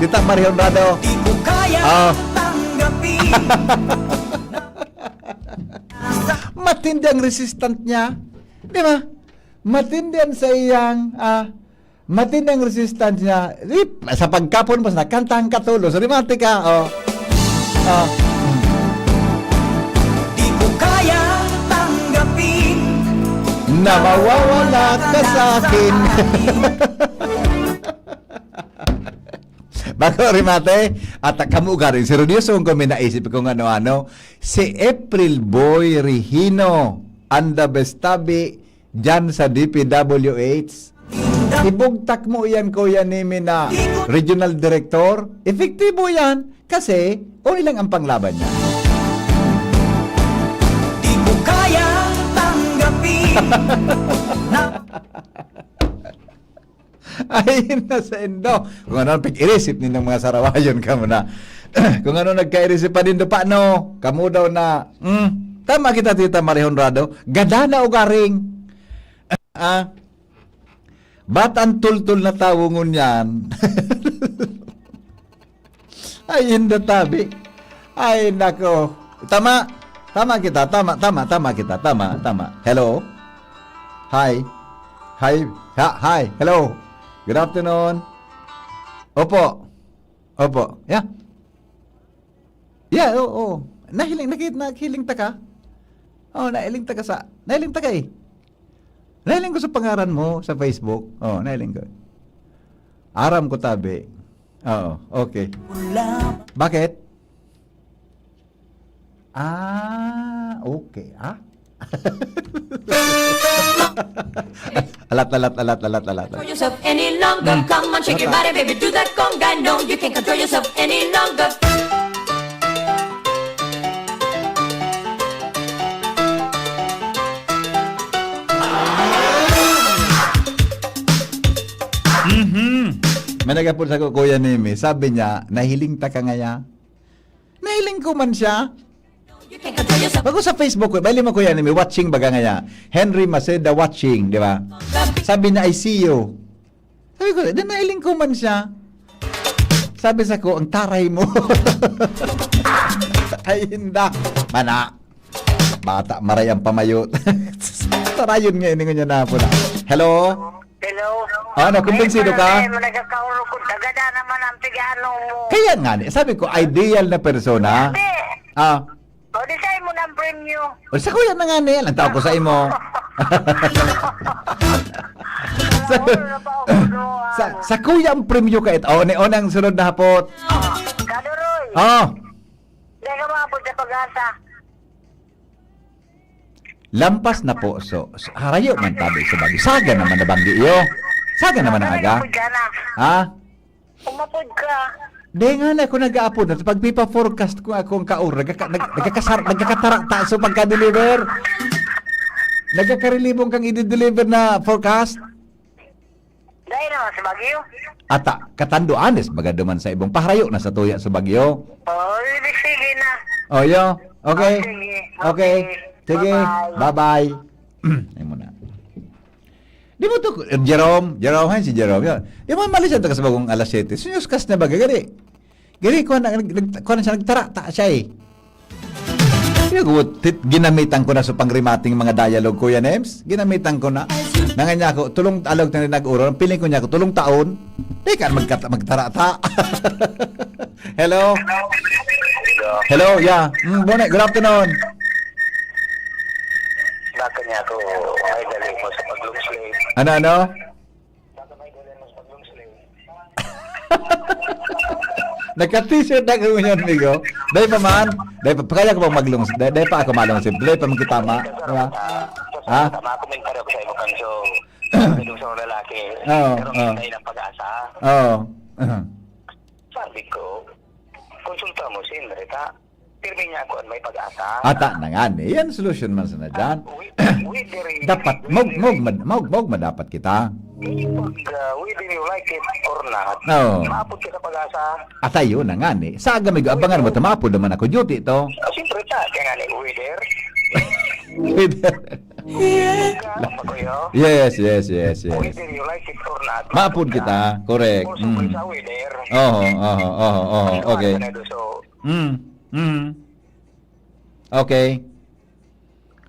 Kita, Marie Honrado? Di ko kaya Ah. tanggapin. Matindi ang resistant niya. Di ba? Matindi ang sa iyang, ah, matindi ang resistance niya. Ip, sa pagkapon mo, sa kantahan ka tulos. Remate ka, oh. Oh. Di ko kaya tanggapin. Na mawawala ka sa akin. Bago remate, at kamo garing seryoso kung may naisip kung ano-ano, si April Boy Regino, ang the best tabi dyan sa D P W H. Ibugtak mo yan, Kuya Nimi, na regional director. Epektibo yan kasi uni lang ang panglaban niya. Di ko kayang tanggapin na Ay, nasa indo. Kung ano ang pag-irisip ninyong mga sarawayon kamo na. Kung ano nagkairisipan nindo, paano? Kamo daw na, hmm, tama kita, Tita Marie Honrado. Gada na ugaring. Ah, ba't ang tultol na tawo ngunyan? Ay, inda tabi. Ay, nako. Tama. Tama kita. Tama, tama, tama kita. Tama, tama. Hello? Hi. Hi. Ha, hi. Hello. Good afternoon. Opo. Opo. Yeah. Yeah, oo. Nahiling, nakit-, nahiling ta ka? Oh, nahiling ta ka sa, nahiling ta ka eh. Nahiling ko sa pangaran mo sa Facebook. Oh, nahiling ko. Aram ko tabi. Oo, okay. Bakit? Ah, okay. Ah? Alat, alat, alat, alat, alat. Control yourself any longer. Hmm. Come on, shake your body, baby, do that conga. No, you can't control yourself any longer. Mhm. May nagapon sa ko, Kuya Nemi. Sabi niya, "Nahiling ta ka ngaya?" Nahiling ko man siya. Bago sa Facebook ko, bali mo, Kuya Nemi, watching baga ngaya. Henry Maceda watching, di ba? Sabi niya, "I see you." Sabi ko, "Di, nahiling ko man siya." Sabi sa ko, "Ang taray mo." Ay, hinda. Mana. Bata, maray ang pamayo. Tarayon nga, iningon niya na po na. Hello? Hello? Ano, kumbinsido ka? Eh, nagkakaurog ko. Tagada naman ang piga, ano, Kaya nga, ni- sabi ko, ideal na persona. Hindi. Ah, O, di sa imo ng premyo. O, sa kuya na nga ni, ang tao ko sa imo. Sa, Ano na pa ako, ano, sa, ano? Sa kuya ang premyo ka ito. O, ni, o, nang sunod na hapot. Kaduroy. Oh, Hindi ka makapod sa pag-asa. Lampas na po. So, so, harayo man tabi sa bagay. Saga naman na banggi iyo. Saga naman ang aga. Umapod ka na. Ha? Umapod ka. Di nga na, kung nag-aapod na, pagpipa-forecast ko akong kaor, nagkaka-, nag-, nagkakasar-, nagkakatarata sa pagka-deliver. Nagkakarelibong kang i-deliver na forecast. Dahil naman sa bagyo. Ata, katanduanes, baga duman sa ibong paharayo na sa tuya sa bagyo. Oo, sige, sige na. O, yo. Okay. O, sige. Okay. Okay. Sige. Bye-bye. Bye-bye. Ay mo na. Di mo to, Jerome, Jerome, hay si Jerome, yun. Di mo malis yan, taga sa bagong alas siyete. Sunyos kas na ba, gagari? Gari, kuha na, nag-, nag-, kuha na siya, nagtarata siya eh. Yun, tit-, ginamitan ko na sa pangrimating mga dialogue, Kuya Nems. Ginamitan ko na. Nanganya ako, tulong alog na nag-uro. Ang piling ko niya ako, tulong taon. Di ka magkata-, magtarata. Hello? Hello, yeah. Mm, Bone, good afternoon. Baka niya ako, ay, dali mo sa pag-long sleeve. Ano, ano? Baka may dali mo sa pag-long sleeve. Nagka-t-shirt na ako ngayon, amigo. Dahil pa man, dahil pa, kaya ko bang mag-long sleeve? Dahil, dahil pa ako ma-long sleeve. Dahil pa magkitama. Di ba? Ha? Tama, comment pa rin ako sa imo, Kanso. Sabi nung sa mga lalaki, Oo, pero oo. May ng pag-asa. Oo. Aha. Sabi ko, konsulta mo si Henry, ta? Pirmi niya ako, may pag-asa. Ata na nga, eh. Yan, solusyon man sana dyan. Ah, wi-, whether you, Dapat, whether mog, mog, you mad-, mog, mog, madapat kita. May pag, ah, whether you like it or not, Oo. Maapod ka sa pag-asa. Ata yun na nga, eh. Sa aga, amigo, abangan mo, ta, maapod naman ako. Duty to. Ah, siyempre, ta, kaya nga, eh, whether. Whether. Ka, Pakuyo. Yes, yes, yes, yes. Whether you like it or not, Maapod kita. Correct. Also, Mm. Sa whether. Oho, oho, oho, oho. Ano Okay. ka na doon? So, Mm. Mm. Okay.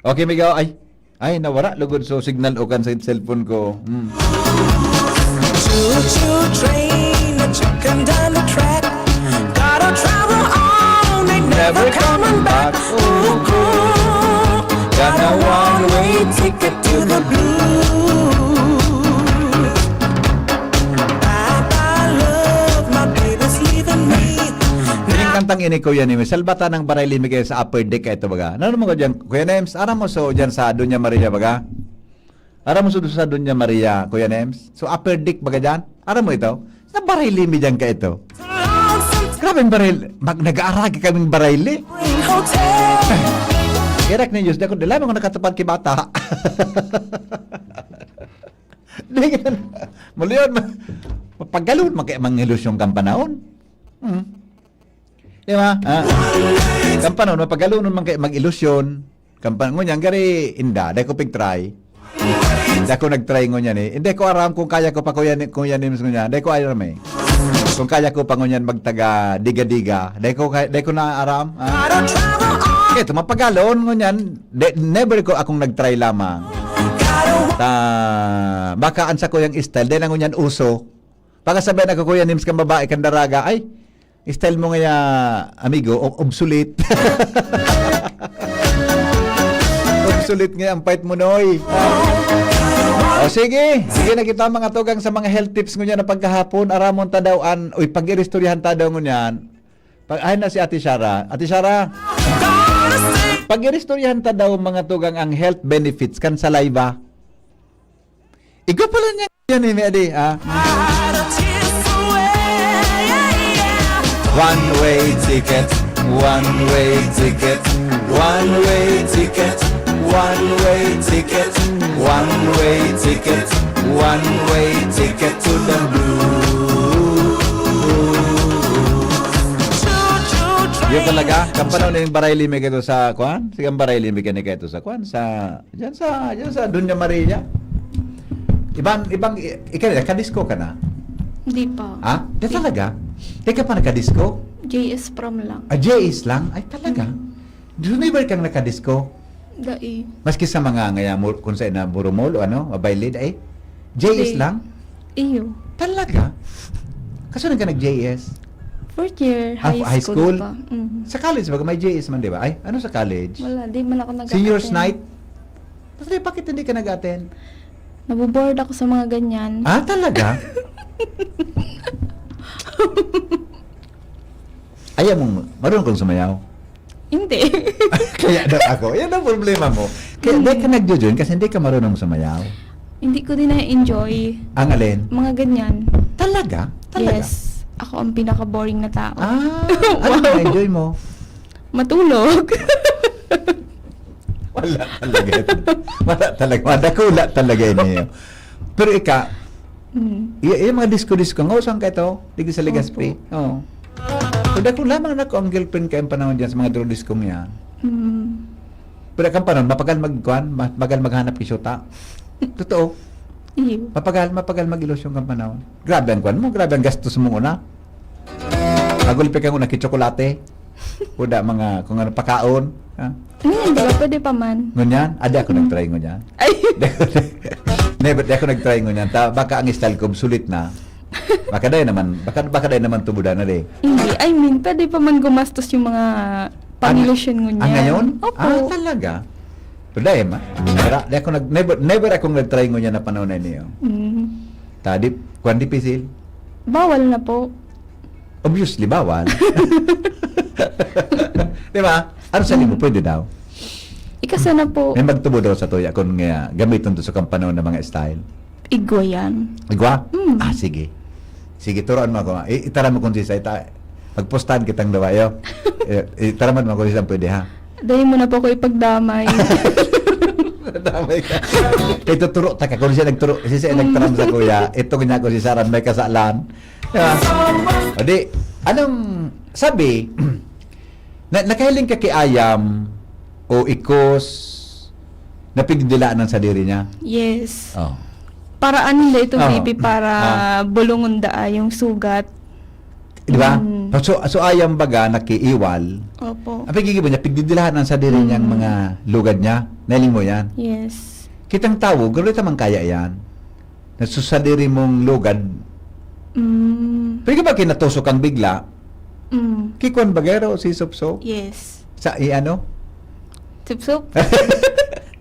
Okay, amigo. Ay. Ay, nawara. Lugod so signal o kan sa cellphone ko. Mm. Choo-choo train, a-chucking down the track. Gotta travel on, ain't never coming back. Ooh, ooh. Got a one-way ticket to the blues. Bye-bye love, my baby's leaving me. Ining kantang ini, Kuya Nemi, salbatan ng baray limi kayo sa upper deck kaito baga. Ano naman ko dyan, Kuya Nems? Aram mo, so, dyan sa Doña Maria baga? Aram mo, so, sa Doña Maria, Kuya Nems? So, upper deck baga dyan? Aram mo ito? Sa baray limi dyan kaito. Grabe ang baray, mag-, nag-aaragi kaming baray li. Irak ni Diyos, di ako, di lamang ako nakatapad ki bata. Di ka na, muli yun, ma-, mapagalon, mag-, mangilusyon kang panahon. Hmm. Di ba? Ah, kang panahon, mapagalonon man kay mag-ilusyon. Kang panahon, ngunyan, gari, inda, dai ko pig-try. Hindi ako nag-try ngunyan eh. Hindi ko aram kung kaya ko pa, Kuya Ni-, Kuya Nims, ngunyan. Hindi ko aram eh. Kung kaya ko pa ngunyan magtaga diga-diga. Hindi ko kaya, hindi ko na aram. Ah. Ito, mapagalon ngunyan. De-, never ko akong nag-try lamang. Ta, baka ang sa kuyang style, dahil ang ngunyan uso. Baka sabihin ako, Kuya Nims, kang babae, kang daraga, ay, style mo ngaya, amigo, o-, obsolete. Obsolete nga ang fight mo, Noy. O sige, sige na kita mga tugang sa mga health tips ngunyan na pagkahapon. Aramon ta daw an, uy, pag-iristoryahan ta daw ngunyan. Pag, ay na si Ate Shara. Ate Shara, pag-iristoryahan ta daw mga tugang ang health benefits kan saliva. Igwa pala niya yan, eh, adi, ah. One way ticket, one way ticket, one way ticket, one way ticket, one way ticket, one way ticket to the blue. Yun talaga, kampanaw na yung baray limi kaito sa, kwan? Sige, ang baray limi kaito sa, kwan? Sa Diyan sa, diyan sa Doña Maria. Ibang, ibang, i-, ikaw, nakadisko ka na? Hindi pa. Ha? Di Di. talaga? Di ka pa nakadisko? J S prom lang. Ah, J S lang? Ay, talaga? Mm. Never kang nakadisko? Dai. Maski sa mga ngaya, mur-, kung sa ina, burumol o ano, mabaylid, ay? J S Di. lang? Iyo. Talaga? Kaso nang ka nag-J S? Fourth year, Ah, high, high school, school? pa. Mhm. Sa college ba? May J S man, di ba? Ay, ano sa college? Wala, di man ako nag Seniors night? Tapos di, bakit hindi ka nag-attend? Nabobored ako sa mga ganyan. Ah, talaga? Ayaw mong, marunong kang sumayaw? Hindi. Kaya daw ako, yan ang problema mo. Kaya hindi ka nagjo-join kasi hindi ka marunong sumayaw. Hindi ko din na-enjoy. Ang alin? Mga ganyan. Talaga? Talaga? Yes. Ako ang pinaka-boring na tao. Ah, ano Wow. na-enjoy mo? Matulog. Wala talaga. Wala talaga. Madakula talaga niyo. Pero ika, Mm. y- yung mga disco-disco, nga usang ka ito, digdi sa Legazpi. Opo. Oo. Pero dakula man ako ang girlfriend kayong panahon dyan sa mga disco-disco yan. Mm. Pero kang panahon, mapagal magkuan, mapagal maghanap kisuta. Totoo. Iyo. Mapagal, mapagal mag-ilusyon kang panahon. Grabe ang kuan mo, grabe ang gastos mo una. Agulpi kang una, kitsokolate. Kuda mga, kung ano, pakaon. Ha? Ano yun, di ba? Pwede pa man. Ngunyan? Ah, di ako nag-try ngunyan. Ay, Never, di ako nag-try ngunyan. Ta, baka ang style ko, obsolete na. Baka dahil naman, baka, baka dahil naman tubudan na di. hindi. I mean, pwede pa man gumastos yung mga pang-ilusyon ngunyan. Ah, ngayon? Opo. Ah, talaga? Pero dahil ma, wala, di ako nag, never, never akong nag-try ngunyan na panahon na niyo. Mm. Ta, di, kuan dipisil. Bawal na po. Obviously, bawal. Di ba? Ano sa mo, pwede daw. Ikasa na po. May magtubo daw sa tuya kung nga gamiton to sa kampanaw na mga style. Igwa yan. Igwa? Mm. Ah, sige. Sige, turuan mo ako. I- itara mo kung sisa. Ita- magpustahan kitang dawayo. I- itara mo kung sisa pwede, ha? Dahil mo na po ako ipagdamay. Damay ka. Ituturo ta ka. Kung siya nagturo, si siya nagtaram sa kuya, ito niya ko si Saran may kasalan. Di ba? O di, anong sabi, na, nakahiling ka kay Ayam o Ikos na pigdilaan ng sadiri niya? Yes. Oh. Para ano na ito, Ah. baby? Para Ah. bulungon daa yung sugat. Di ba? Mm. So, so Ayam baga, nakiiwal. Opo. Ang pagkikibo niya, pigdidilahan ang sadiri niyang Mm. mga lugad niya. Nailing mo yan. Yes. Kitang tawo, gano'n naman kaya yan. Nasusadiri mong lugad. Mm. Pwede ba kinatusok kang bigla? Mm. Kikuan bagero, si Supsop? Yes. Sa, i ano? Supsop?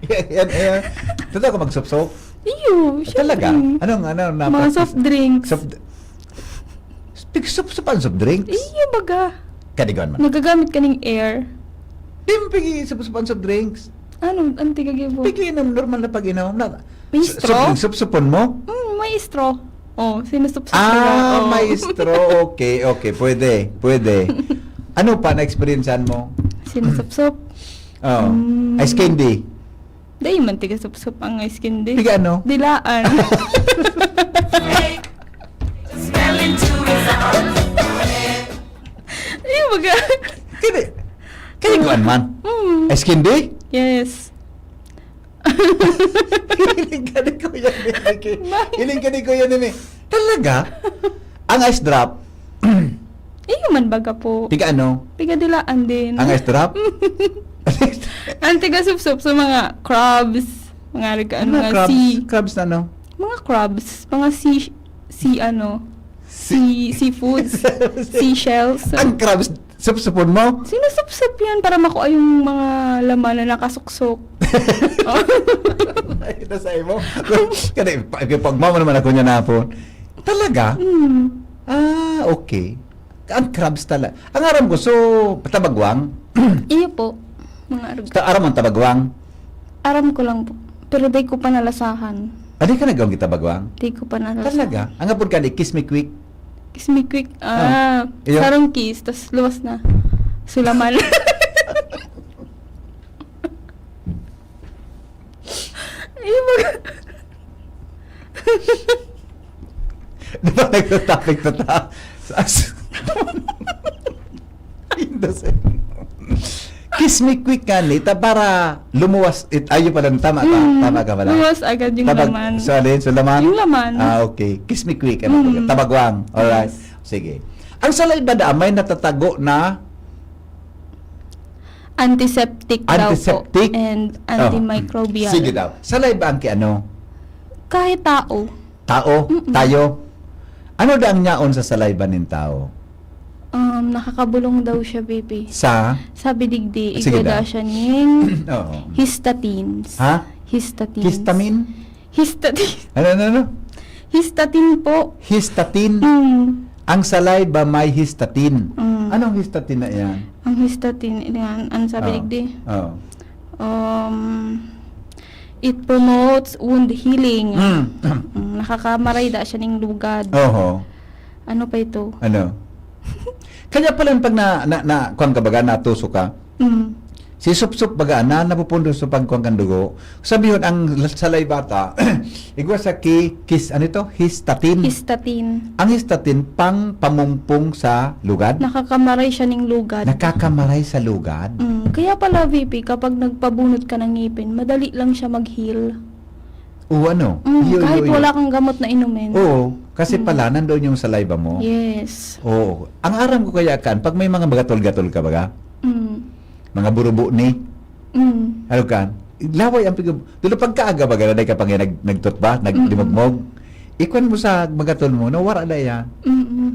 Yan, yan. Totoo ka magsupsop? Iyo, Talaga? syempre. Anong, ano, na Mga soft drinks. Soft, pigsupsupan soft drinks? Iyo, baga. Kadigon man. Nagagamit ka ng air. Di mo pigsupsupan soft drinks? Ano? Ang tigagi po. Piginom, normal na pag-inom. Na, May s- straw? Soft drinks, supsupon mo? Mm, may straw. Oh, sinusupsop Ah, nila. Oh. May straw. Okay, okay. Pwede, pwede. Ano pa na-experiencean mo? Sinusupsop. Oh, Mm. Ice candy. Dahil man tiga supsop ang ice candy. Tiga ano? Dilaan. Ayun, baga. Kini, kini kuan man. Mm. Ice candy? Yes. Hiling ka ni Kuya Nini. Hiling ka ni Kuya Nini. Talaga? Ang ice drop? Iyo man baga po. Tiga ano? Tiga dilaan din. Ang ice drop? Ang tiga supsop sa mga crabs. Mga rega-, Ano mga crabs? sea. Crabs na ano? Mga crabs. Mga sea, sea ano. Sea, seafoods. Seashells. Ang crabs, supsupon mo? Sinusupsup yan para makuha yung mga laman na nakasuksok. Ay, nasa imo? Kani, pa- pagmama naman ako niya na po. Talaga? Hmm. Ah, okay. Ang crabs talaga. Ang aram ko, so, tabagwang. Iyo po. Mga arog. Ta aram ang tabagwang. Aram ko lang po. Pero di ko pa nalasahan. Adi ka nagawang tabagwang? Di ko pa nalasahan. Talaga? Ang apod ka ni Kiss Me Quick. Kiss me quick. Ah, Iyo. sarong kiss, tas luwas na. Sulaman. Ayun, mag- Di ba nagtatopic na ta? Sa- as- Kiss me quick nga ni, ta para lumuwas. It, ayun pala, tama ka. Mm, Tama ka pala. luwas agad yung Tabag- laman. Sa alin? Sa laman? Yung laman. Ah, okay. Kiss me quick. Ano Mm. Tabagwang. Alright. Yes. Sige. Ang salay ba daan may natatago na Antiseptic daw po. Antiseptic? And Oh. antimicrobial. Sige daw. Salay ba ang ki ano? Kahit tao. Tao? Mm-mm. Tayo? Ano da ang nyaon sa salay ba nin tao? Um, nakakabulong daw siya, baby. Sa? Sabi digdi, Sige igwa daw. daw siya ning Oo. histatines. Ha? Histatines. Histamine? Histatine. Ano, ano, ano? Histatine po. Histatin. Mm. Ang saliva may histatin. Mm. Anong histatin na yan? Ang histatine, yan, ang sabi Oo. digdi. Oo. Um, it promotes wound healing. Mm. Mm, nakakamaray da siya ning lugad. Oho. Ano pa ito? Ano? Kaya pala pag na, na, na kuwan ka baga, natuso ka, Mm. si supsup baga, na napupundo sa pagkuwan kang dugo, sabihon ang saliva ta, igwa sa ki, kis, ano ito? Histatin. Histatin. Ang histatin, pang pamungpong sa lugad? Nakakamaray siya ning lugad. Nakakamaray sa lugad? Mm, kaya pala, V P, kapag nagpabunot ka ng ngipin, madali lang siya mag-heal. Oo, ano? Mm, Iyo, kahit iyo, iyo. wala kang gamot na inumin. Oo, kasi Mm. pala, nandoon yung saliva mo. Yes. Oo. Ang aram ko kaya kan, pag may mga magatol-gatol ka baga, Mm. mga burubo ni, Mm. ano kan, laway ang pig-, dulo pagkaaga baga na ka pang nag, nagtutba, naglimugmog. Ikuan mo sa magatol mo, nawara na yan. Mm-mm.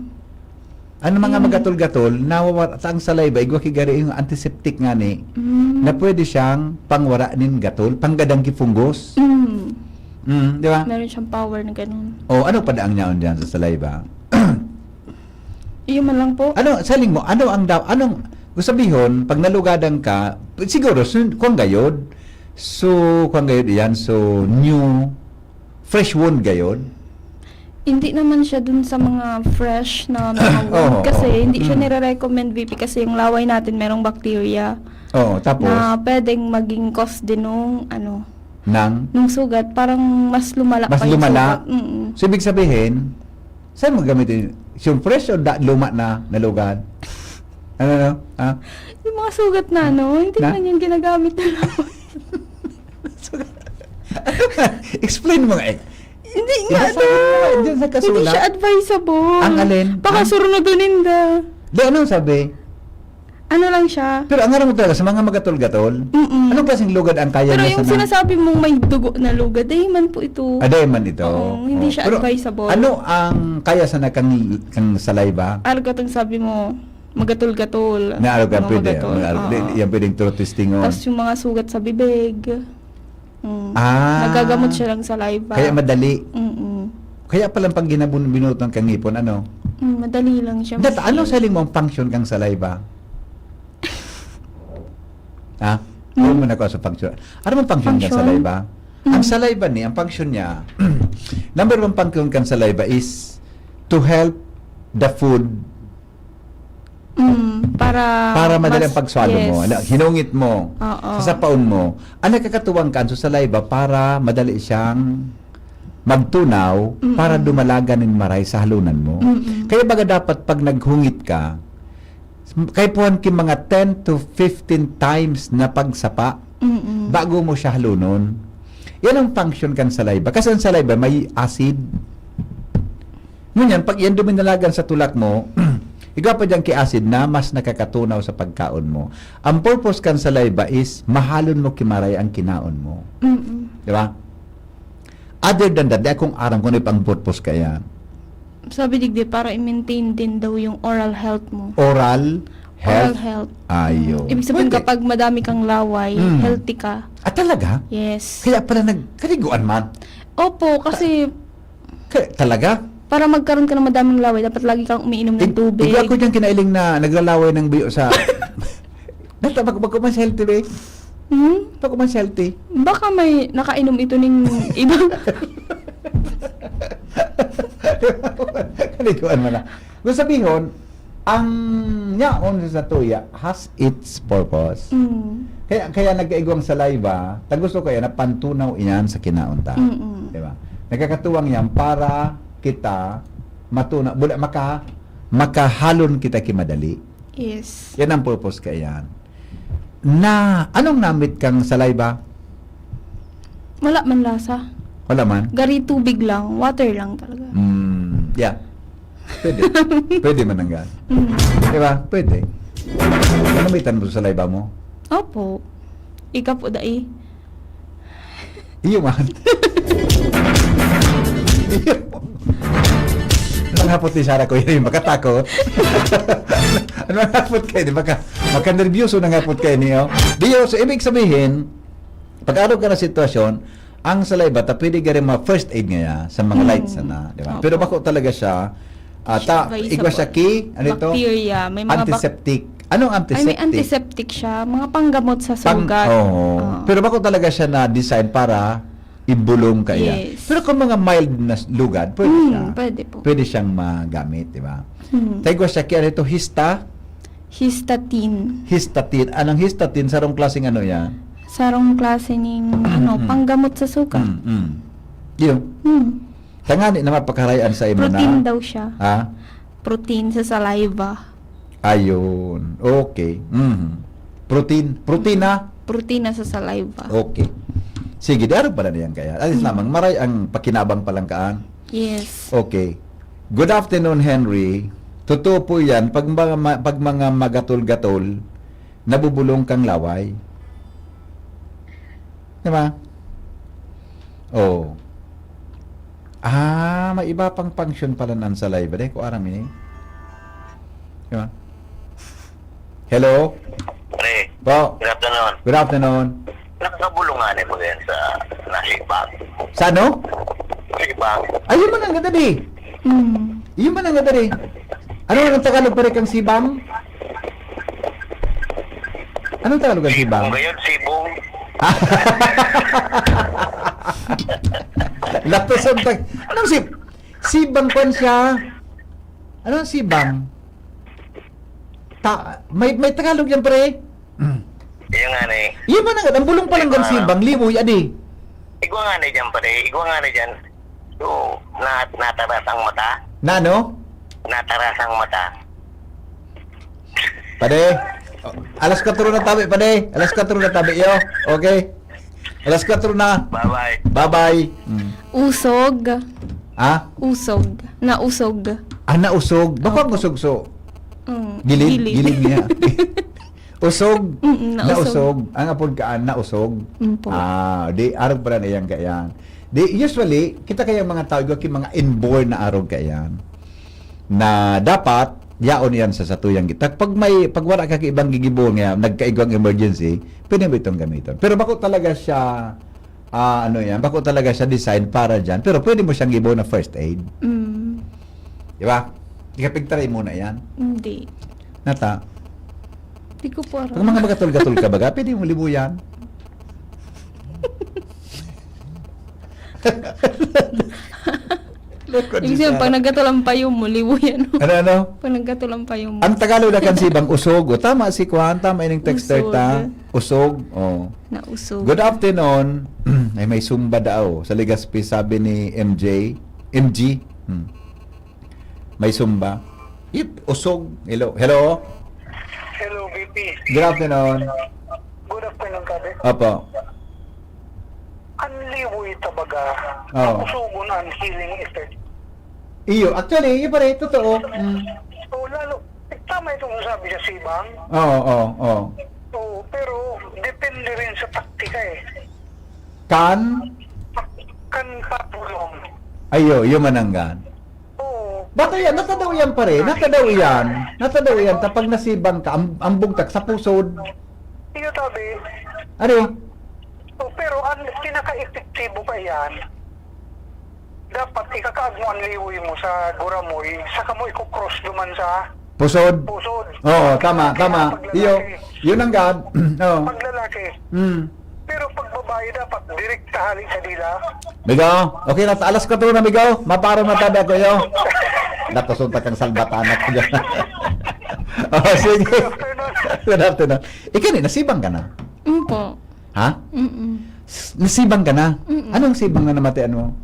Ano mga Mm. magatol-gatol, nawawara, ta ang saliva, igwa kigari yung antiseptic nga ni, Mm. na pwede siyang pangwara nin gatol, panggadang ki fungus. Mm. Mm, di ba? Meron siyang power na ganun. O, ano pa daang nyaon dyan sa saliva? Iyo man lang po. Ano, saling mo, ano ang daw, anong, gusto sabihon, pag nalugadan ka, siguro, so, kung gayod, so, kung gayod iyan, so, new, fresh wound gayod? Hindi naman siya dun sa mga fresh na mga wound. Oo, Kasi oo. hindi siya Mm. nire-recommend, V P, kasi yung laway natin merong bacteria Oo, tapos? na pwedeng maging cause din nung, ano, Nang? nung sugat. Parang mas lumala Mas pa yung lumala? sugat. Mm-mm. So, ibig sabihin, saan mo gamitin? Yung fresh o da, luma na, nalugadan? Ano, no? Ha? Yung mga sugat na, ano, hindi Na? man yung ginagamit na laway. Explain mo nga eh. Hindi nga Hindi, daw. hindi sa Hindi kasulat. siya advisable. Ang alin? Pakasuruno doon, Inda. Di, anong sabi? Ano lang siya? Pero ang aram mo talaga, sa mga magatol-gatol, Mm-mm. anong klaseng lugad ang kaya Pero niya yung sana? Sinasabi mong may dugo na lugad, eh, man po ito. Ah, di man ito. Oo, hindi Oh, siya pero advisable. Ano ang kaya sana kang, kang saliva? Argo itong sabi mo, magatol-gatol. Na argo ka, Mga pwede. magatol. May argo, Oo. di, yan pwedeng throat testing, oh. Tapos yung mga sugat sa bibig. Mm. Ah. Nagagamot siya lang sa saliva. Kaya madali. Mm-mm. Kaya pala pag ginabun-, binunutan kang ngipon, ano? Mm, madali lang siya. Dat, ano ma-heal. Saling mo ang function kang saliva? Ha? Mm. Ano mo na sa function? Ano ang function kang Function? Saliva? Mm. Ang saliva ni, ang function niya, number one function kang saliva is to help the food Mm, para para madali mas- ang pagswallow mo. Yes. Ano, hinungit mo, Oo. sasapaon mo. Ang nakakatuwang kan sa saliva para madali siyang magtunaw Mm-mm. para dumalagan nin maray sa halunan mo. Mm-mm. Kaya baga dapat pag naghungit ka, kaipuhan ki mga ten to fifteen times na pagsapa Mm-mm. bago mo siya halunon. Yan ang function kan saliva. Kasi ang saliva may acid. Ngunyan, pag yan duminalagan sa tulak mo, igwa pa dyan ki acid na mas nakakatunaw sa pagkaon mo. Ang purpose kan saliva is mahalon mo ki maray ang kinaon mo. Mm-mm. Di ba? Other than that, di akong aram kung ano pang purpose kaya. Sabi digdi, para i-maintain din daw yung oral health mo. Oral health? Oral health. Ayo. Mm. Ibig sabihin, Pwede. Kapag madami kang laway, Mm. healthy ka. Ah, talaga? Yes. Kaya pala nagkaliguan man. Opo, kasi Kaya, talaga? para magkaroon ka ng madaming laway, dapat lagi kang umiinom ng Ig-, tubig. igwa ko dyan kinailing na naglalaway ng biyo sa... Nata, pag, pag mas healthy, be. Hmm? Pag mas healthy. Baka may nakainom ito ning iba. Kalikuan mo na. Gusto sabihon, ang yaon sa satuya has its purpose. Mm. Kaya, kaya nagkaigwang saliva, ta gusto ko yan, napantunaw iyan sa kinaon ta. Mm-mm. Di ba? Nagkakatuwang yan para kita matuna, bula, maka, makahalon kita ki madali. Yes. Yan ang purpose ka yan. Na, anong namit kang saliva? Wala man lasa. Wala man? Gari tubig lang, water lang talaga. Mm, yeah. Pwede. Pwede man ang gan. Mm. Di ba? Pwede. Ano may tanong sa saliva mo? Opo. Ika po, dai. Iyo man. Iyo. Ang hapot ni Sarah ko yun, makatakot. Ano nga po kayo, di ba ka, makanerbiyoso na nga po kayo niyo. Di yun, so ibig sabihin, pag-arog ka na sitwasyon, ang saliva ta pwede gari ma first aid nga ya, sa mga light sana, di ba? Pero bako talaga siya, ah, ta, igwa siya ki, ano ito? Bacteria. May mga bak- Antiseptic. Anong antiseptic? Ay, may antiseptic siya. Mga panggamot sa sugat. Oo. Pero bako talaga siya na design para ibulong kaya. Yes. Pero kung mga mild na lugad, pwede siya. Pwede po. Pwede siyang magamit, di ba? Tayo siya, kaya ito, hista? Histatin. Histatin. Anong histatin? Sarong klaseng ano yan? Sarong klase ning, ano, panggamot sa sugat. Mm, mm. Yun. Hmm. Tangani na mapakarayan sa imo na. Protein daw siya. Ha? Protein sa saliva. Ayun. Okay. Mhm. Protein. Protina. Protina sa saliva. Okay. Sige, diaro pala niyan kaya. Alis lamang, maray ang pakinabang palang kaan. Yes. Okay. Good afternoon, Henry. Totoo po yan. Pag mga, ma- pag mga magatol-gatol, nabubulong kang laway. Di ba? Oh. Ah, may iba pang function pala ng saliva. Di ko aram ini. Di ba? Hello? Pre, po, good afternoon. Good afternoon. Nakabulungan mo din sa nasibang. Sa ano? Sibang. Ayun man ang ganda di. Mm. Yun man ang ganda di. Ano ang Tagalog pare kang sibang? Anong Tagalog ang sibang? Kung gayon, sibong. Latos ang tag-, anong sib-, sibang kwan siya? Anong sibang? Ta-, may, may Tagalog yan, pre. Yung nga na eh. Yun man ang, ang bulong palang sibang, liwoy, adi. Igwa nga na dyan, pre. Igwa nga na dyan. So, na, nataras ang mata. Na ano? Nataras ang mata. Pade, alas kwatro na tabi, pade. Alas kwatro na tabi, yo. Okay. Alas kwatro na. Bye-bye. Bye-bye. Mm. Usog. Ha? Usog. Nausog. Ah, nausog. Bako ang usog, so. Mm, gilid, gilid. Gilid niya. Usog. Mm, nausog. Nausog. Ang apod kaan, nausog. Mm po. Ah, di, arog pala na yan kaya. Di, usually, kita kayang mga tao, igwa ki mga inborn na arog kaya. Na dapat, yaon yan sa satuyang kita. Pag may, pag wala ka ibang gigibo nga, nagkaigwang emergency, pwede mo itong gamiton. Pero bako talaga siya, ah, ano yan, bako talaga siya design para dyan. Pero pwede mo siyang gibo na first aid. Mm. Di ba? Di ka pigtaray muna yan. Hindi. Nata? Di ko po aram. Pag mga magatol-gatol ka baga, pwede mo libuyan. Loko, ibig sabihin, pag naggatol ang payong mo, libuyan mo. Ano, ano? Pag naggatol ang payong mo. Ang Tagalog na kan sibang usog. O, tama si Kwan, tama ining texter ta. Usog. Usog, oh. Nausog. Good afternoon. Ay, may Zumba daw. Sa Legazpi, sabi ni M J. M G. Hmm. May Zumba. It, usog. Hello. Hello. Hello, V P. Good afternoon. Good afternoon, Kabe. Opo. Ang liwoy ta baga, oh, ang usogon ang healing effect. Iyo, actually, iyo pare, totoo. Mm. So, lalo, tama itong sabi sa sibang. Oo, oo, oo. So, pero depende rin sa taktika eh. Kan? Kan patulong. Ayo, iyo mananggan. Oo. Baka yan, natadaw yan pare, natadaw yan. Natadaw yan, kapag nasibang ka, ang, ang bugtak sa pusod. Iyo, tabi. Ano? Oh, pero ang pinaka-epektibo pa yan, dapat ikakaag mo ang liwoy mo sa guramoy, saka mo ikukross duman sa pusod. Pusod. Oo, tama, tama. Paglalaki. Iyo, yun ang God. Oo. Paglalaki. Mm. Pero pag babae, dapat direkta hali sa dila. Migo, okay na, alas kwatro na, migo. Maparo na tabi ako, iyo. Nakusunta kang salbatanak ko dyan. Oh, sige. Good afternoon. Good afternoon. Ikaw ni, nasibang ka na? Mm po. Ha? Mm-mm. S-, nasibang ka na? Mm-mm. Anong sibang na namatian mo?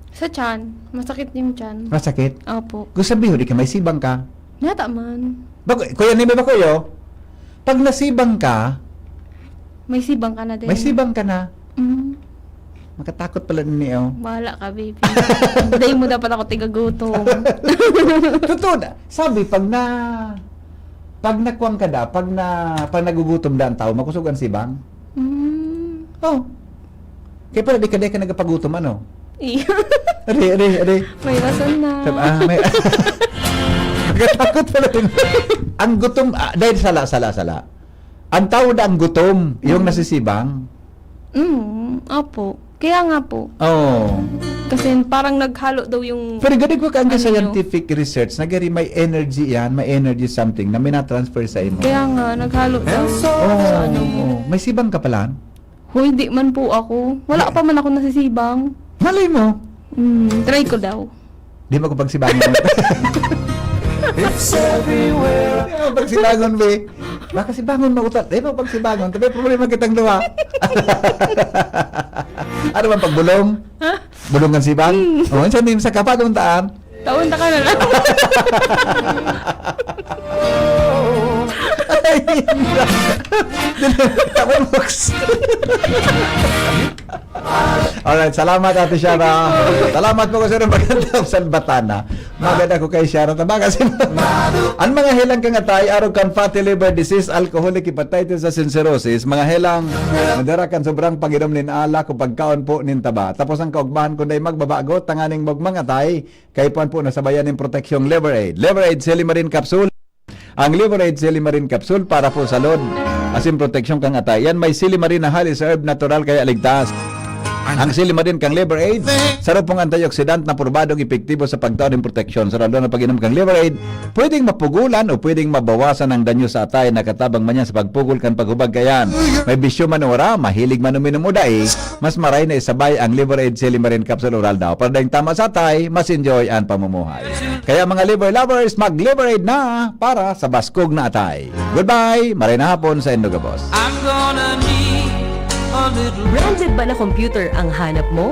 Sa tiyan. Masakit yung tiyan. Masakit? Opo. Gusto sabihin, di ka may sibang ka? Nata man. Bako, Kuya Neme, bako iyo? Pag nasibang ka, may sibang ka na din. May sibang ka na. Mm. Makatakot pala ni, oh. Bahala ka, baby. Dahil mo dapat ako tigagutom. Totoo na. Sabi, pag na, pag nakuwang ka da, pag na, pag nagugutom da ang tao, makusog ang sibang. Mm. Oh. Kaya pala, di ka, di ka nagpagutom, ano? Iya. Ari, ari, ari. May rason na. Sab-, ah, may Nakatakot pala rin. Ang gutom, ah, dahil sala, sala, sala. Ang tao na ang gutom, yung Mm. nasisibang. Mm, opo. Kaya nga po. Oh. Kasi parang naghalo daw yung... Pero gani ko ka ang Ano yun? Scientific research, nagari may energy yan, may energy something na minatransfer sa imo. Kaya nga, naghalo daw Oh, sa ano mo. oh. May sibang ka pala? Hoy, di man po ako. Wala pa man ako nasisibang. Malay mo. Mm, try ko daw. Di mo ko pagsibangon. It's everywhere. Di mo pagsibangon, be. Baka si bangon mautal. Di mo pagsibangon. Tabi problema kitang duha. Ano bang pagbulong? Bulong kan sibang? Oh, sa nim sa kapag untaan. Taon ta ka na lang. Ay, Tapos, Alright, salamat Ate Shara. Salamat po kasi ng magandang salbatana. Maganda ko kay Shara. Tabaga si Ang mga helang kangatay, arog kan fatty liver disease, alcoholic hepatitis sa cirrhosis, mga helang nadara kan sobrang pag-inom nin alak o pagkaon po nin taba. Tapos ang kaugmahan kundi magbabago, tanganing magmangatay, kaipuhan po nasabayan nin proteksyong Liver Aid. Liver Aid Silimarin Capsule. Ang Liver Aid Silimarin Capsule para po sa load. Asin proteksyon kang atay. Yan may silimarin na halis herb natural kaya ligtas. Ang silimarin kang Liver Aid, sarong antioxidant na probadong epektibo sa pagtao ng proteksyon. Sa lalo na pag-inom kang Liver Aid, pwedeng mapugulan o pwedeng mabawasan ang danyo sa atay na katabang man yan sa pagpugol kan paghubag kayan. May bisyo man o wala, mahilig man uminom o dai, mas maray na isabay ang Liver Aid Silimarin Capsule Oral daw. Para daing tama sa atay, mas enjoy ang pamumuhay. Kaya mga liver lovers, mag-Liver Aid na para sa baskog na atay. Goodbye! Maray na hapon sa Indo Gabos. I'm gonna need a little Branded ba na computer ang hanap mo?